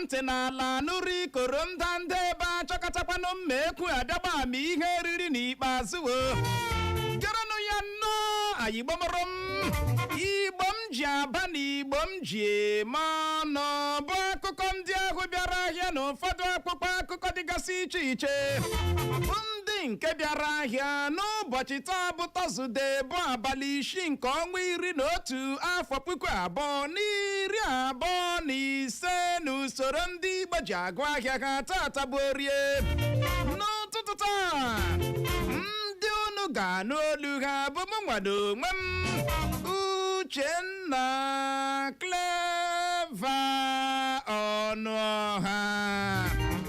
Tọọ ntị n'ala nụrụ ikoro ndanda ebe achọkọtakwanụ mma ekwu abịagba ama ihe eriri n'ikpeazụ o gerenụ ya nnọọ. Ayigbo mụrụ m, Igbo m ji aba na Igbo m ji eme ọnụ, bụ akụkọ ndị ahụ bịara ahịa na ụfọdụ akwụkwọ akụkọ dịgasị iche iche, bụ ndị nke bịara ahịa n'ụbọchị taa, bụ Tọzdee, bụ abalị 6 nke ọnwa 11, afọ 2025, n'usoro ndị Igbo ji agụ ahịa ha. Tata bụ Orie. N'ụtụtụ taa, ndị unu ga-anụ olu ha bụ mụ nwado onwe m, Uchenna Clever Ọnụọha,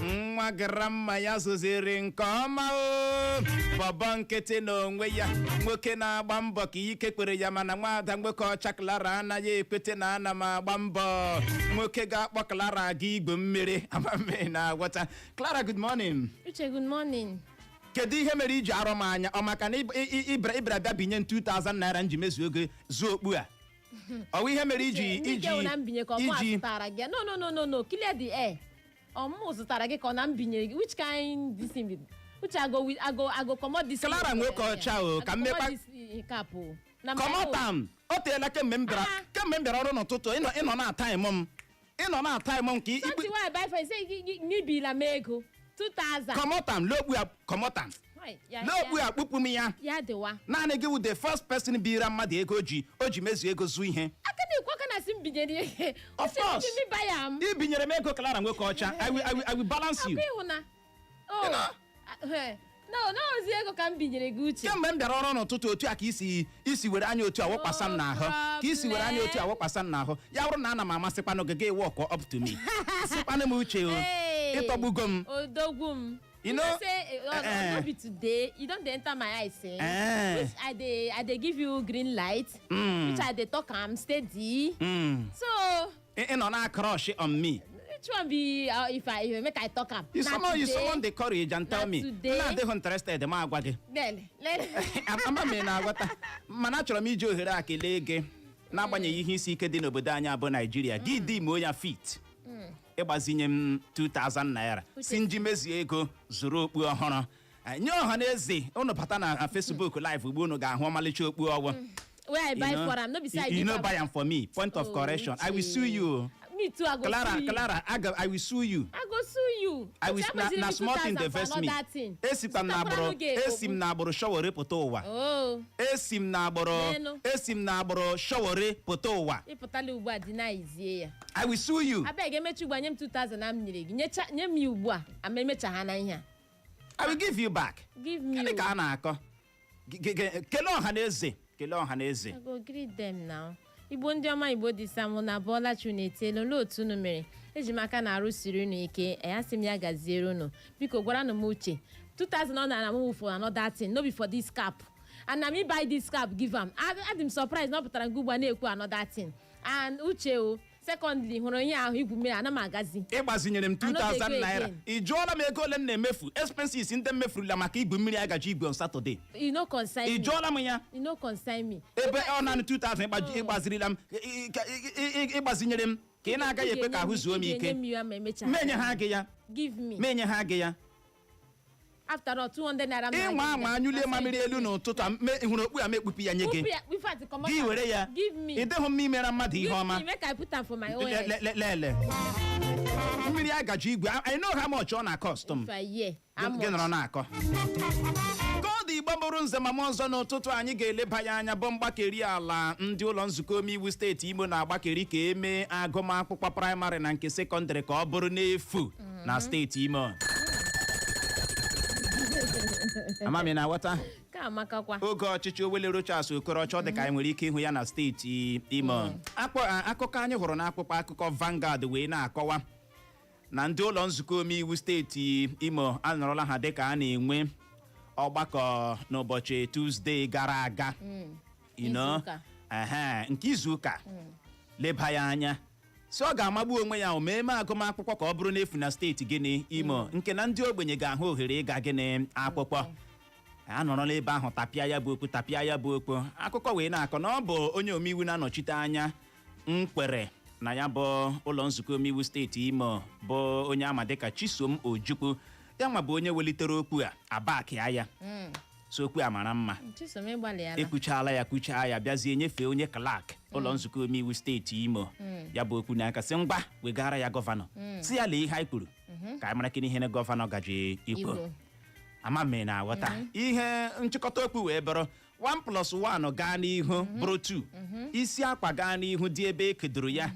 nwa grandma ya zụziri nke ọma o bọbọ nkịtị n'onwe ya, nwoke na-agba mbọ ka ike kwere ya, mana nwaada nwoke ọcha Clara anaghị ekwete na ana m agba mbọ. Nwoke ga-akpọ Clara aga igwe mmiri amame na-agwọta. Clara, good morning. Uche, good morning. Kedu ihe mere iji arọ m anya? Ọ maka na ịbịara bịa binye m 2000 naira m ji mezuo ego zuo okpu a? Ọ bụ ihe mere iji Ndị iji nke na mbinye ka ọ mụ iji azụtara gị? No, no, no, no, no, clear the air. Ọ mụ zụtara gị ka ọ na mbinye gị? Which kind this thing be? Uche, I go comot this. Clara nwoke ọcha o, ka m I go comot this cap o. Na my Comot own. am. O teela kemgbe m bịara Ah. kemgbe m bịara ọrụ n'ụtụtụ, ịnọ na time m, ịnọ na time m ka Something wey I buy for you, say you bila m ego 2000. Comot am, lokpu ya, comot am. Hai, ya Lokpu ya, kpụpụ m ya. Ya dịwa. Naanị gị wụ the first person bira mmadụ ego o ji mezuo ego zuo ihe. Aka na-ekwu aka na asị m binyere ihe. Of Uche, course. me buy am. I binyere m ego, Clara nwoke ọcha. I will balance you. Akwa ịhụ na oh eh, no, no, ozi ego ka m binyere gị, Uche. Kemgbe m bịara ọrụ n'ụtụtụ, otu a ka isi were anya otu a wụkwasa m n'ahụ, ka isi were anya otu a wụkwasa m n'ahụ. Ya bụrụ na ana m amasịkwanụ gị, gị walk up to me, sịkwanụ m, "Uche o, Hey, ịtọgbugo m." Odogwu m. You You know, know say no be today you don dey enter my eyes, eh? Eh. Which I dey give you green light, which I dey talk am steady. So Ị nọ na crush on me. Which one be if I make I talk am? You Na summon you today. summon the courage and tell Na me. today. M na-adịghị interested, ma agwa gị. Lele lele. Ama m ị na-aghọta, mana achọrọ m iji ohere a kelee gị. N'agbanyeghị ihe isi ike dị n'obodo anyị abụ Naijiria, gị dị ime ya fit ịgbazinye m 2000 naira si nji mezie ego zụrụ okpu ọhụrụ. Nye ọha na eze, unu bata na Facebook Live ugbu, unu ga-ahụ ọmalịcha okpu ọwụ. Wey I You buy know, for am, no be say I you give no am. buy am for me. Point of Oh, correction, I will Uche. sue you. Me too, I go Clara, sue you. Clara, I will sue you. I go sue you. I will Uche, na, agbaziri na m small thing 2000 dey for vex me. another thing. Esikwa m Zụtakwara n'agbụrụ m gị esi m okpu. n'agbụrụ Sowore pụta ụwa. Oh. Esi m n'agbụrụ Nenu. esi m n'agbụrụ Sowore pụta ụwa. Ịpụtala ugbu a, deny ya. I will sue you. Abeg, emechi ugbu a, nye m 2000 na m nyere gị. Nyecha, nye m ya ugbu a, ama emecha ha na ihe a. I will give you back. Give me Gịnị o. ka a na-akọ? Kelee ọha na eze, kelee ọha na eze. I go greet them now. Igbo ndị ọma, Igbo dị samụ na abụọla chi, unu etiela. Olee otu unu mere? Eji m aka na arụ siri unu ike. Ya sị m ya gaziere unu. Biko gwaranụ m Uche, 2000 ọ nara m for another thing, no be for this cap, and na me buy this cap give am. Adị m surprise na ọ pụtara nke ugbu a na-ekwu another thing. And Uche o, secondly, hụrụ ihe ahụ igwu mmiri, ana m agazi. Ịgbazinyere m I no dey 2000 go naira. again. Ị jụọla m ego ole m na-emefu, expenses ndị m mefurula maka igwu mmiri agaji igwe on Saturday? E no concern Ị me. jụọla m ya? E no concern me. Ebe ọ naanị 2000 ịgbazirila m, ịgbazinyere m, ka ị na-agaghị ekwe ka ahụ zuo m Ị ike. ga-enye m ya ma emecha. Menye ha gị ya. Give me. Menye ha gị ya. After all, 200 naira m Ịnwa na-agị anwa ya. anyụlie mamịrị elu n'ụtụtụ a, ị hụrụ okpu a, m ekpupu ya nye gị. Kpupu ya, in fact, comot Gị am. were ya. Give me. Ị dịghị mma imere mmadụ ihe Give ọma. me, make I put am for my own head. Lele mmiri agaji igwe, I know how much ọ na-cost m. If I hear how Gị nọrọ much. na-akọ ka ọ dị. Igbo bụrụ nze ma m ọzọ, n'ụtụtụ anyị ga-eleba ya anya bụ mgbakeri ala ndị ụlọ nzukọ omeiwu steeti Imo na-agbakeri ka emee agụmakwụkwọ praịmarị na nke sekọndịrị ka ọ bụrụ n'efu na steeti Imo. Amami na-aghọta. Ka amakakwa. Oge ọchịchị Owele Rochas Okorocha, ọ dị ka anyị nwere ike ịhụ ya na steeti Imo. Akụkọ anyị hụrụ n'akwụkwọ akụkọ Vanguard wee na-akọwa na ndị ụlọ nzukọ omeiwu steeti Imo anọrọla ha dịka a na-enwe ọgbakọ n'ụbọchị Tuzdee gara aga. You know? Izuụka. Ehe, nke izuụka, leba ya anya si ọ ga-amagbu onwe ya ma eme agụmakwụkwọ ka ọ bụrụ n'efu na steeti gịnị Imo, nke na ndị ogbenye ga-ahụ ohere ịga gịnị akwụkwọ. A nọrọla ebe ahụ tapịa ya bụ okwu, tapịa ya bụ okwu. Akụkọ wee na-akọ na ọ bụ onye omeiwu na-anọchite anya Nkwere. Na ya bụ ụlọ nzukọ omeiwu steeti Imo, bụ onye ama dịka Chisom Ojukwu, ya nwa bụ onye welitere okwu a abakịa ya. So okwu a mara mma. Chisom, ịgbalịala. Ekwuchaala ya, kwuchaa ya, bịazie nyefee onye clerk ụlọ nzukọ omeiwu steeti Imo ya bụ okwu n'aka, sị ngwa, wegara ya gọvanọ, si ya lee ihe anyị kwuru, ka anyị mara kene ihe na gọvanọ gaje ikwu. Igbo. Ama m na aghọta ihe nchịkọta okwu wee bụrụ 1 plus 1 gaa n'ihu bụrụ 2. Isi akwa gaa n'ihu dị ebe e kedoro ya.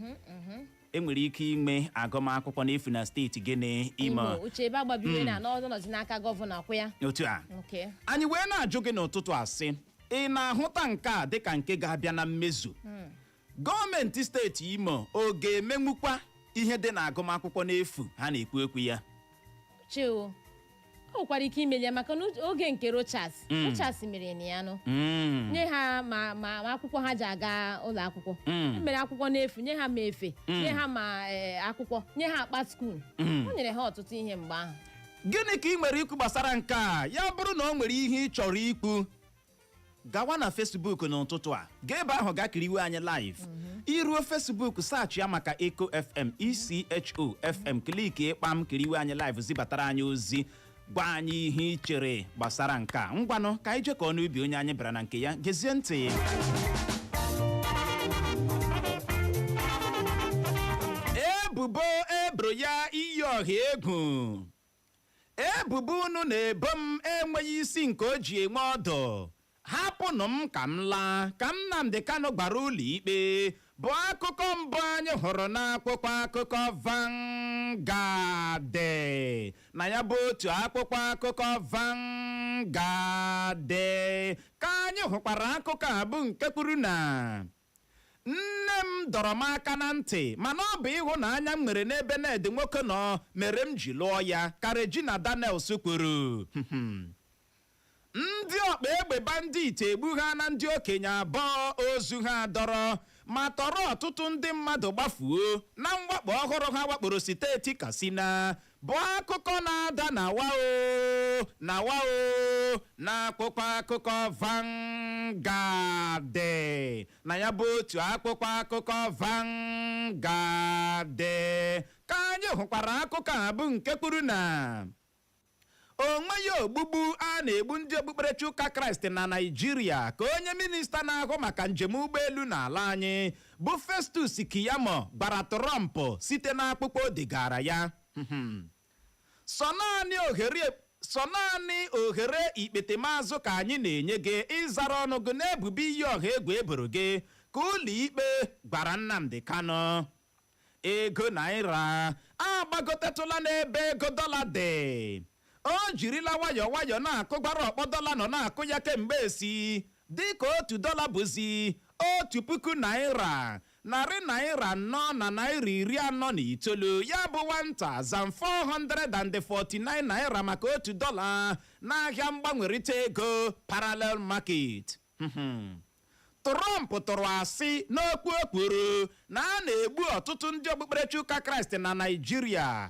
Enwere ike inwe agụmakwụkwọ n'efu na steeti gịnị? Imo. Imo. Uche, ebe agbabiri na n'ọdụ nọzi n'aka gọvanọ akwụ ya. Otu a. Okay. Anyị wee na-ajụ gị n'ụtụtụ a sị, ị na-ahụta nke a dịka nke ga-abịa na mmezu? Gọọmenti steeti Imo ọ ga-emenwukwa ihe dị na agụmakwụkwọ n'efu ha na-ekwu ekwu ya? Uche, o nwekwara ike imeli ya, maka na oge nke Rochas, Rochas mere na ya nụ. Nye ha ma akwụkwọ ha ji aga ụlọ akwụkwọ. E mere akwụkwọ n'efu nye ha, ma efe nye ha, ma akwụkwọ nye ha, akpa school. O nyere ha ọtụtụ ihe mgbe ahụ. Gịnị ka ị nwere ikwu gbasara nke a? Ya bụrụ na o nwere ihe ị chọrọ ikwu, gawa na Facebook n'ụtụtụ a, gaa ebe ahụ, gaa kiriwe anyị live. Iruo Facebook, search ya maka Eco FM, ECHO FM, click ịkpam, kiriwe anyị live, zibatara anyị ozi, gwa anyị ihe ị chere gbasara nke a. Ngwanụ, ka anyị jekọọ n'ubi onye anyị bịara na nke ya. Gezie ntị. Ebubo eboro ya iyi ọha egwu. Ebubo unu na-ebo m enweghị isi nke o ji enwe ọdụ. Hapụnụ m ka m laa, ka Nnamdi Kanu gbara ụlọ ikpe, bụ akụkọ mbụ anyị hụrụ n'akwụkwọ akụkọ Vanguard. Na ya bụ otu akwụkwọ akụkọ Vanguard ka anyị hụkwara akụkọ a bụ nke kwuru na nne m dọrọ m aka na ntị, mana ọ bụ ịhụnanya m nwere n'ebe Ned Nwoke nọ mere m ji lụọ ya, ka Regina Daniels kwuru. Ndị ọkpa egbe bandit egbu ha na ndị okenye abụọ, ozu ha dọrọ ma tọrọ ọtụtụ ndị mmadụ gbafuo na mwakpo ọhụrụ ha wakporo steeti Katsina, bụ akụkọ na-ada na wao na wao na akwụkwọ akụkọ Vanguard. Na ya bụ otu akwụkwọ akụkọ Vanguard ka anyị hụkwara akụkọ a bụ nke kwuru na o nweghị ogbugbu a na-egbu ndị okpukperechi ụka Kraịst na Naịjirịa, ka onye minista na-ahụ maka njem ụgbọelu n'ala anyị bụ Festus Keyamo gbara Trump site n'akpụkpọ o degara ya. Sọ naanị ohere ikpetemazụ ka anyị na-enye gị ịzara ọnụ gị n'ebubo iyi ọha egwu eboro gị, ka ụlọ ikpe gwara Nnamdi Kanu. Ego naira agbagotetụla n'ebe ego dọla dị. O jirila nwayọọ nwayọọ na-akụgbara ọkpọ dọla nọ na-akụ ya kemgbe esi, dịka otu dọla bụzi ₦1,449 ya bụ 1449 naira maka otu dọla n'ahịa mgbanwerịta ego parallel market. Trump tụrụ asị n'okwu o kwuru na a na-egbu ọtụtụ ndị okpukperechi ụka Kraịst na Naịjirịa.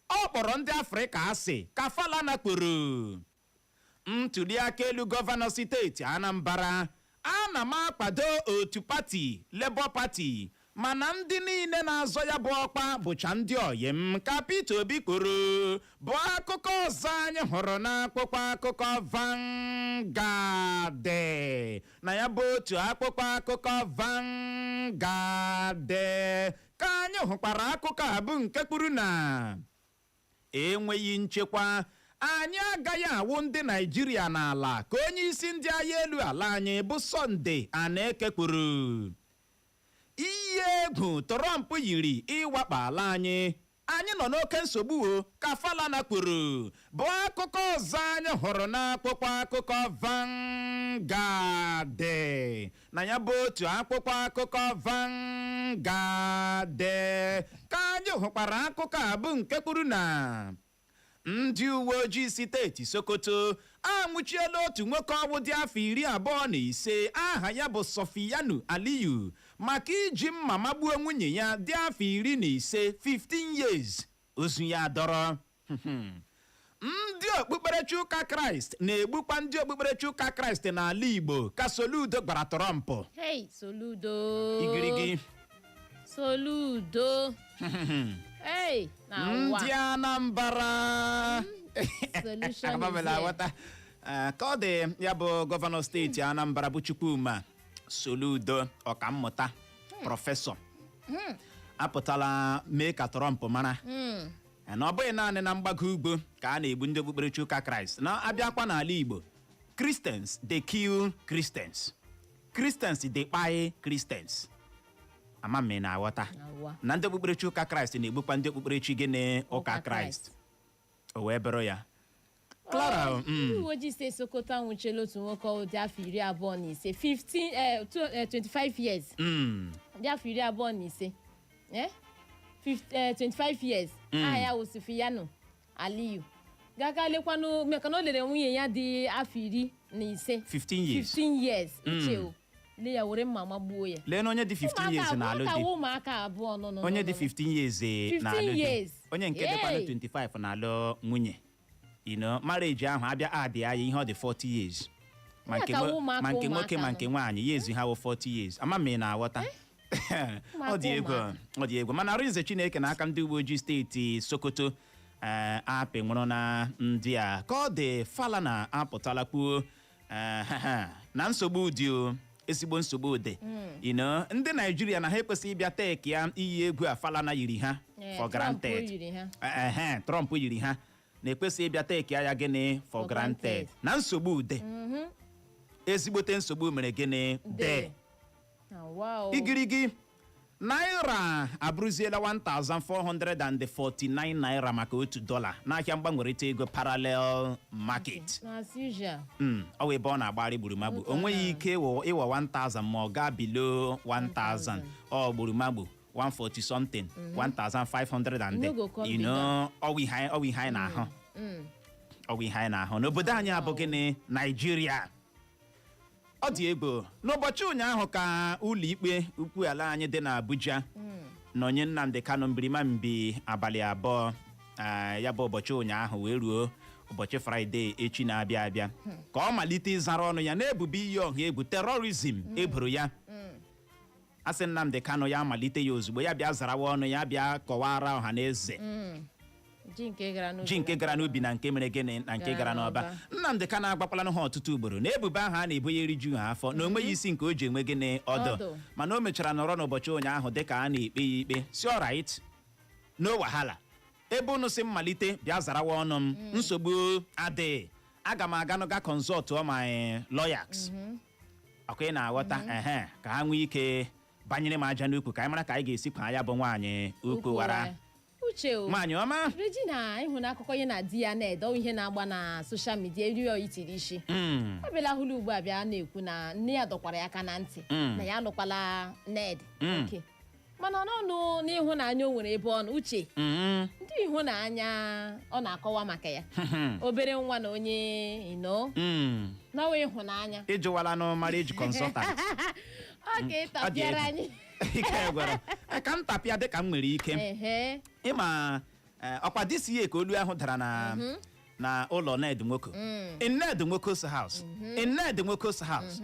Ọ kpọrọ ndị Afrịka asị, ka Falana kwuru. Ntuli aka elu gọvanọ steeti Anambra: ana m akwado otu pati Labour Party, mana ndị niile na-azọ ya bụ ọkpa bụcha ndị oyi m, ka Peter Obi kwuru, bụ akụkọ ọzọ anyị hụrụ n'akwụkwọ akụkọ Vanguard. Na ya bụ otu akwụkwọ akụkọ Vanguard ka anyị hụkwara akụkọ a bụ nke kwuru na enweghị nchekwa, anyị agaghị awụ ndị Naijiria n'ala, ka onye isi ndị agha elu ala anyị bụ Sunday Aneke kwuru. Iyi egwu Trump yiri ịwakpo ala anyị, anyị nọ n'oke nsogbu o, ka Falana kwuru, bụ akụkọ ọzọ anyị hụrụ n'akwụkwọ akụkọ Vanguard. Na ya bụ otu akwụkwọ akụkọ Vanguard ka anyị hụkwara akụkọ a bụ nke kwuru na ndị uwe ojii steeti Sokoto anwụchiela otu nwoke ọwụ dị afọ 25, aha ya bụ Sofiyanu Aliyu, maka iji mma magbuo nwunye ya dị afọ 15, 15 years, ozu ya dọrọ. Ndị okpukperechi ụka Kraịst na-egbukwa ndị okpukperechi ụka Kraịst n'ala Igbo, ka Soludo gwara Trump. Hey, Soludo. Igirigi. Soludo. Hey, na ụwa. Ndị Anambra. Solution is Agbabela here. aghọta. Ka ọ dị, ya bụ gọvanọ steeti Anambra bụ Chukwuma Soludo, ọkammụta prọfesọ, apụtala mee ka Trump mara na ọ bụghị naanị na mgbago ugwu ka a na-egbu ndị okpukperechi ụka Kraịst, na abịakwa n'ala Igbo, Christians dey kill Christians, Christians dey kpai Christians. Ama m ị na-aghọta? Na ụwa. Na ndị okpukperechi ụka Kraịst na-egbukwa ndị okpukperechi gịnị? Ụka Kraịst. O wee bụrụ ya, Clara. Ndị uwe ojii steeti Sokoto anwụchiela otu nwoke dị afọ 25, 15, 25 years, dị afọ 25, 25 years. Aha ya wụ Sufiyanu Aliyu. Gaga lekwanụ maka na o lere nwunye ya dị afọ 15. 15 years. 15 years, uche o. Lee ya, were mma magbuo ya. Lee na onye dị 15 years na-alụ Ụmụaka di. wụ ụmụaka abụọ nọ nọ Onye nọ, dị nọ. 15 years 15 na-alụ di. years. Onye nke dịkwanụ Hey! 25 na-alụ nwunye. Marriage ahụ abịa adị ya ihe ọ dị 40 years, ma Ya nke ka ụmụaka ma nke nwoke ma ụmụaka nke nwaanyị ya ezu ha wụ 40 years. Ama m ị na-aghọta. Ọ dị egwu, ọ dị egwu. Mana arụnze Chineke n'aka ndị uwe ojii steeti Sokoto apị nwụrụ na ndị a. Ka ọ dị, Falana apụtala kwuo na nsogbu dị o, ezigbo nsogbu dị. Ndị Naijiria na ha ekwesịghị ịbịa take ya iyi egwu a Falana yiri ha for Trump granted. yiri ha. Ehe, Trump yiri ha na-ekwesịghị ịbịa take ya gịnị? For For granted. granted. Na nsogbu dị, ezigbote nsogbu mere gịnị? Dị. Ah, wow. Igirigi naira abụrụziela 1449 naira maka otu dọla n'ahịa mgbanwerịta ego parallel market. As usual. Ọ wụ ebe ọ na-agbagharị gburumagbu. O nweghị ike ịwọ 1000 ma ọ gaa below 1000. Ọ gburumagbu 140 something, 1500 and No go come ọwụ ihe anyị na-ahụ, ọwụ ihe anyị na-ahụ n'obodo anyị abụ gịnị? Naijiria. Ọ dị egwu. N'ụbọchị ụnyaahụ ka ụlọikpe ukwu ala anyị dị n'Abuja nọnye Nnamdi Kanu mbirimambi abalị 2, ya bụ ụbọchị ụnyaahụ wee ruo ụbọchị Fraịde echi na-abịa abịa ka ọ malite ịzara ọnụ ya n'ebubo iyi ọha egwu terrorism eboro ya. A sị Nnamdi Kanu ya amalite ya ozugbo, ya bịa zarawa ọnụ ya, bịa kọwara ọha na eze ji nke gara n'ubi ji nke gara n'ubi na nke mere gịnị na nke gara gara n'ọba. n'ọba. Nnamdị Kanu agbakwala ha ọtụtụ ugboro na ebubo ahụ a na-ebo ya eriju ha afọ, na o nweghị isi nke o ji enwe gịnị? Ọdụ. Ọdụ. Mana o mechara nọrọ n'ụbọchị ụnyaahụ dịka a na-ekpe ya ikpe si, alright, no wahala, ebe unu si mmalite bịa zarawa ọnụ m, nsogbu adịghị, aga m aganụ ga consult my lawyers. Ọkwa ị na-aghọta? Ehe, ka ha nwee ike banyere m aja n'ukwu ka anyị mara ka anyị ga-esi kwa ya bụ nwaanyị ukwu wara. Uche o. Nwaanyị ọma. Regina, ịhụ na akụkọ ihe na di ya na-ede ihe na-agba na social media eri itiri isi. Ọ bịala hụrụ ugbu a bịa na-ekwu na nne ya dọkwara ya aka na ntị na ya alụkwala Ned. Oke mana n'ọnụ n'ịhụnanya o nwere ebe ọ nọ, Uche, ndị ịhụnanya ọ na-akọwa maka ya, obere nwa na onye ino n'ọwa ịhụnanya. Ịjụwala nụ marriage consultant. Ọ ka Ọ dị ịtapịara egwu. anyị. Ike gwara. Ka m tapịa dịka m nwere ike. Ịma ọkwa DCA ka olu ahụ dara na ụlọ Ned Nwoko, in Ned Nwoko's house, in Ned Nwoko's house.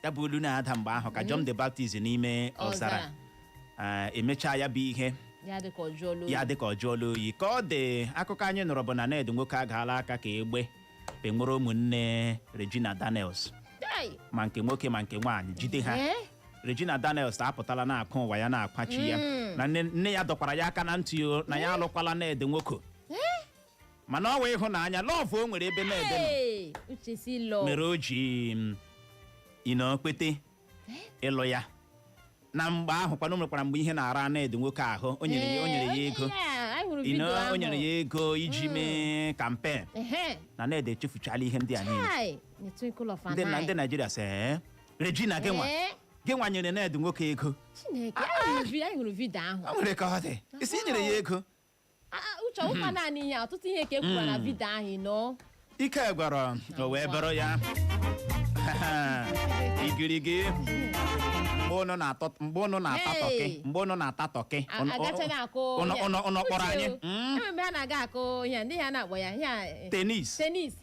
Ya bụ olu na-ada mgbe ahụ ka John the Baptist n'ime ọzara. Emechaa ya bụ ihe. Ya dị ka ọ jụọla oyi. Ya dị ka ọ jụọla oyi. Ka ọ dị, akụkọ anyị nụrụ bụ na Ned Nwoke agaala aka ka egbe penwere ụmụnne Regina Daniels, Hey! ma nke nwoke ma nke nwaanyị, jide ha. Eh? Regina Daniels apụtala na-akụ ụwa ya na-akwachi ya na nne ya dọkwara ya aka na ntị o na ya alụkwala Ned Nwoko, mana ọ wee ịhụnanya love o nwere ebe Ned nọ Hey! Uche si lọ. mere o ji kpete ịlụ ya. Na mgbe ahụ kwana o nwekwara mgbe ihe na-ara Ned Nwoke ahụ, o nyere ya ego. Anyị hụrụ ino video ahụ. O nyere ya ego iji mee campaign. Na Ned echefuchala ihe ndị a niile. Chai! In the twinkle of an Ndị na eye. ndị Naijiria sị, "Eh, Regina, gị nwa gị nwa nyere Ned Nwoke ego?" Chineke, anyị hụrụ video ahụ. O nwere ka ọ dị isi i nyere ya ego. Ah, ah, Uche, ọwụkwa naanị ihe a, ọtụtụ ihe ka e kwuru na video ahụ nọ. Ike gwara o wee bụrụ ya. Igirigi mgbe ụnụ na-ata Hey! tọkị, mgbe ụnụ na-ata tọkị, Agacha na-akụ ihe. ụnụ kpọrọ Uche anyị o, enwe mgbe ha na-aga akụ ihe ndị ha na-akpọ ya ihe a, Tennis. Tennis.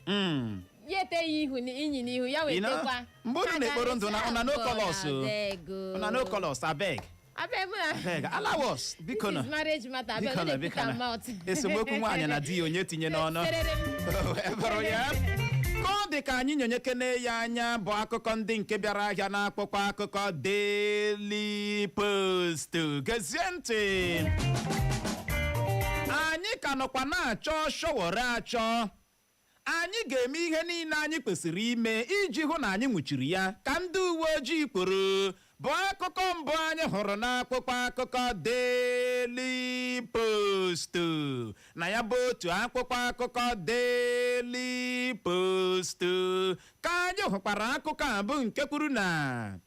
Ya ete ya ihu inyi n'ihu ya wee tekwa. Mgbe unu na-ekporo ndụ na una no colours o. Una no colours, abeg. Abeg, mụ na Abeg, allow us, biko This nọ. is marriage matter. Abeg, Biko no nọ, dey biko put am nọ. mouth. Esemokwu nwaanyị na di ya, onye tinye n'ọnụ? Serere m. Bụrụ ya ka ọ dị ka anyị nyonyekene ya anya bụ akụkọ ndị nke bịara ahịa n'akwụkwọ akụkọ Daily Post. Gezie ntị, anyị ka nọkwa na-achọ Sowore achọ. Anyị ga-eme ihe niile anyị kwesịrị ime iji hụ na anyị nwụchiri ya, ka ndị uwe ojii kwuru, bụ akụkọ mbụ anyị hụrụ n'akwụkwọ akụkọ Daily Post. Na ya bụ otu akwụkwọ akụkọ Daily Post ka anyị hụkwara akụkọ a bụ nke kwuru na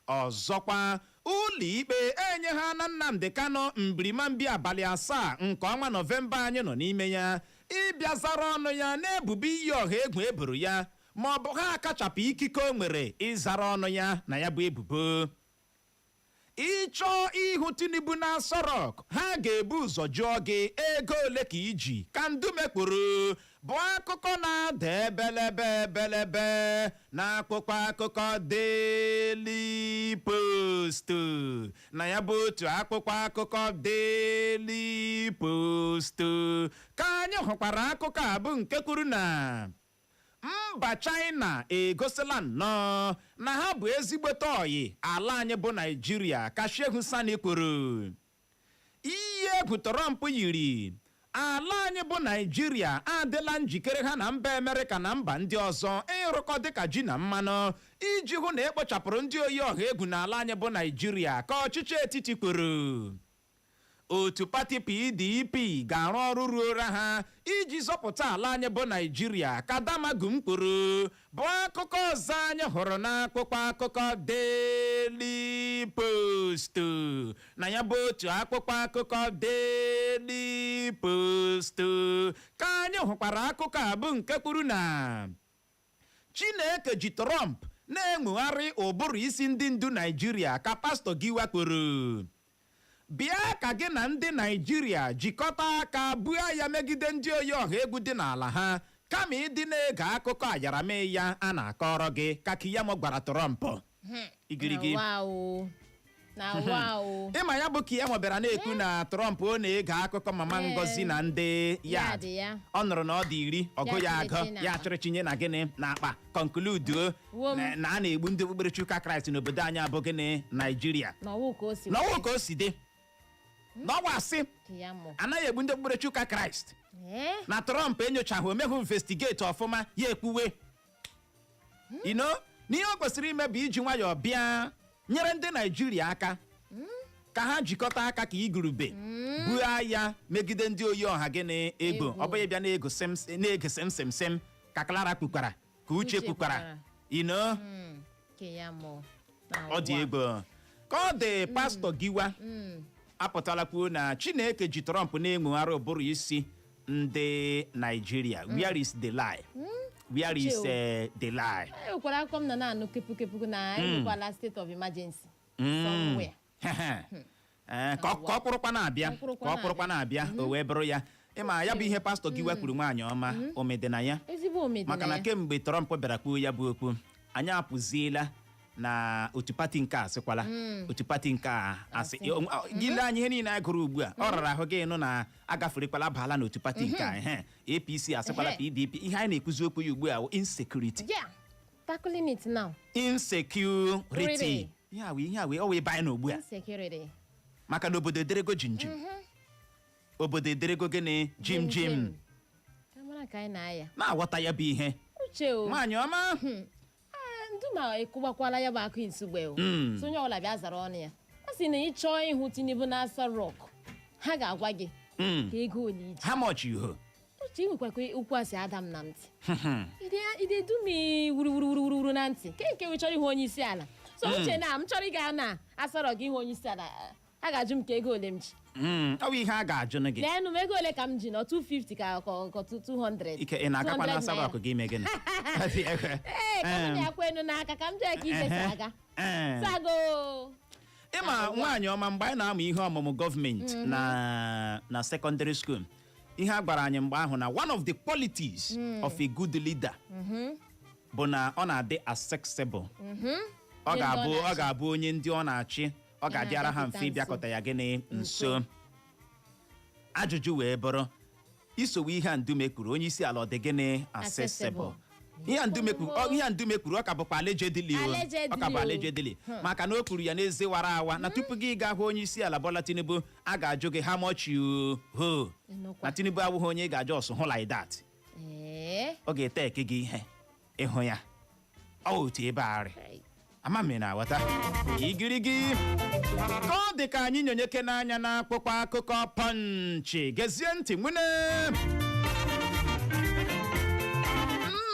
ọzọkwa, ụlọ ikpe enye ha na Nnamdi Kanu mbirimambi abalị 7 nke ọnwa Nọvemba anyị nọ n'ime ya ịbịa zara ọnụ ya n'ebubo iyi ọha egwu eboro ya, ma ọ bụ ha akachapụ ikike o nwere ịzara ọnụ ya na ya bụ ebubo. Ịchọọ ịhụ Tinubu na Aso Rock, ha ga-ebu ụzọ jụọ gị ego ole ka iji, ka Ndume kwuru, bụ akụkọ na-ada ebelebe ebelebe n'akwụkwọ akụkọ Daily Post. Na ya bụ otu akwụkwọ akụkọ Daily Post ka anyị hụkwara akụkọ a bụ nke kwuru na mba China egosila nnọọ na ha bụ ezigbote ọyị ala anyị bụ Naijiria, ka Shehu Sani kwuru. Iyi egwu Trump yiri ala anyị bụ Naijiria adịla njikere ha na mba Amerịka na mba ndị ọzọ ịrụkọ dịka ji na mmanụ iji hụ na ekpochapụrụ ndị oyi ọha egwu n'ala anyị bụ Naijiria, ka ọchịchị etiti kwuru. Otu pati PDP ga-arụ ọrụ ruoro ha iji zọpụta ala anyị bụ Naijiria, ka Damagum kwuru, bụ akụkọ ọzọ anyị hụrụ n'akwụkwọ akụkọ Daily Post. Na ya bụ otu akwụkwọ akụkọ Daily Post ka anyị hụkwara akụkọ a bụ nke kwuru na Chineke ji Trump na-enwegharị ụbụrụ isi ndị ndu Naijiria, ka Pastọ Giwa kwuru. Bịa ka gị na ndị Naijiria jikọta aka buo ya megide ndị oyi ọha egwu dị n'ala ha, kama ịdị na-ege akụkọ ayarame ya a na-akọrọ gị, ka Keyamo gwara Trump. Igirigi. Na wa o. Na wa o. Ịma ya bụ Keyamo bịara na-ekwu na Trump ọ na-ege akụkọ mama Ngozi na ndị Yard yard ya. ọ nụrụ na ọ dị 10 ọgụ ya Ya agụ chịrị chi ya n'akpa. chịrị chinye na gịnị na akpa conclude Wom. na a na-egbu ndị okpukperechi ụka Kraịst n'obodo anyị abụ gịnị, Naijiria. N'ọwụ ka o si. N'ọnwụ ka o si dị n'ọnwa asị Keyamo. anaghị egbu ndị okpukperechi ụka Kraịst. Eh? Na Trump enyochaghị, omehụ investigate ọfụma, ya ekwuwe ino n'ihe o kwesịrị ime bụ iji nwayọọ bịa nyere ndị Naijiria aka ka ha jikọta aka ka igurube buo agha megide ndị oyi ọha gịnị egbo. Egwu. Ọ bụghị bịa na-ego na-ege sim sim sim, ka Clara kwukwara, ka Uche Uche kwukwara kwukwara. ino. Keyamo. Na Ọ dị wa. egwu ka ọ dị. Pastọ Giwa apụtala kwuo na Chineke ji Trump na-enwegharị ụbụrụ isi ndị Naijiria. Where is the lie? Where is Uche o. the lie? E nwekwara akụkọ m nọ na-anụ kepukepu na enwekwala state of emergency somewhere. Ee, ka ọ kwụrụkwa na-abịa. Ọ kwụrụkwa Ka ọ kwụrụkwa na-abịa, o wee bụrụ ya. Ịma ya bụ ihe Pastọ Giwa kwuru, nwaanyị ọma, omede na ya. Ezigbo omedi Maka na na ya. kemgbe Trump bịara kwuo ya bụ okwu, anyị apụziela na otu pati nke a asịkwala, otu pati nke a asị. Gị lee anyị, ihe niile anyị gụrụ ugbu a, ọ rara ahụ gị nụ na agaferekwala baala n'otu pati nke a. Ehe, APC asịkwala, PDP. Ihe anyị na-ekwuzi okwu ya ugbu a wụ insecurity. Yeah, tackling it now. Insecurity. Really? Ihe a wụ ihe a wee ọ wee banye n'ugbu a. Insecurity. Maka na obodo ederego jim jim, obodo ederego gịnị, jim jim. Ka mara ka anyị na-aya. Na-aghọta ya bụ ihe. Uche o. Nwaanyị ọma. Ah, ndụ ekụgbakwala ya bụ akụ nsugbe o. So onye ọbụla bịa zara ọnụ ya. Ọ sị na ị chọọ ịhụ Tinubu na Aso Rock, ha ga-agwa gị ka ego ole iji. How much you ho? Uche, ị nwekwa ka okwu a si ada m na ntị. Ide dumi wuruwuruwuruwuru na ntị ke nke we chọrọ ịhụ onye isi ala. So uche, na m chọrọ ịga na Aso Rock ịhụ onye isi ala, a ga-ajụ m ka ego ole m ji. Ọ bụ ihe a ga-ajụ gị. Leenụ m, ego ole ka m ji nọ, 250 ka 200. Ike ị na-agakwa na 200 Aso naira. Rock gị ime gịnị? Ee, ka m na-akwa enu n'aka ka m jee ka ije si aga. Sago. Ịma, nwaanyị ọma, mgbe anyị na-amụ ihe ọmụmụ gọọmenti na secondary school, ihe a gwara anyị mgbe ahụ na one of the qualities of a good leader bụ na ọ na-adị accessible. Ọ Ndị ọ ga-abụ ọ na-achị. ga-abụ onye ndị ọ na-achị ọ Ọ ga-adịara ha mfe na-abịakwute ịbịakọta ya gịnị nso. Ajụjụ wee bụrụ, isowe ihe a Ndume kwuru, onye isi ala ọ dị gịnị accessible? Accessible. Ihe a Ndume kwuru, ọ ka bụkwa allegedly o. Allegedly Ọ ka bụ o. allegedly, maka na o kwuru ya n'ezi wara awa na tupu gị gaa hụ onye isi ala Bola Tinubu, a ga-ajụ gị how much you hold. Ịnụkwa. Na Tinubu awụghị onye ị ga-ajụ ọsụ hụ like that. Ọ ga-ete eke gị ihe ịhụ ya ọ otu ebe arị. Ama m na aghọta igirigi ka ọ dị. Ka anyị nyonyeke n'anya na akpụkpọ akụkọ Punch. Gezie ntị nwune.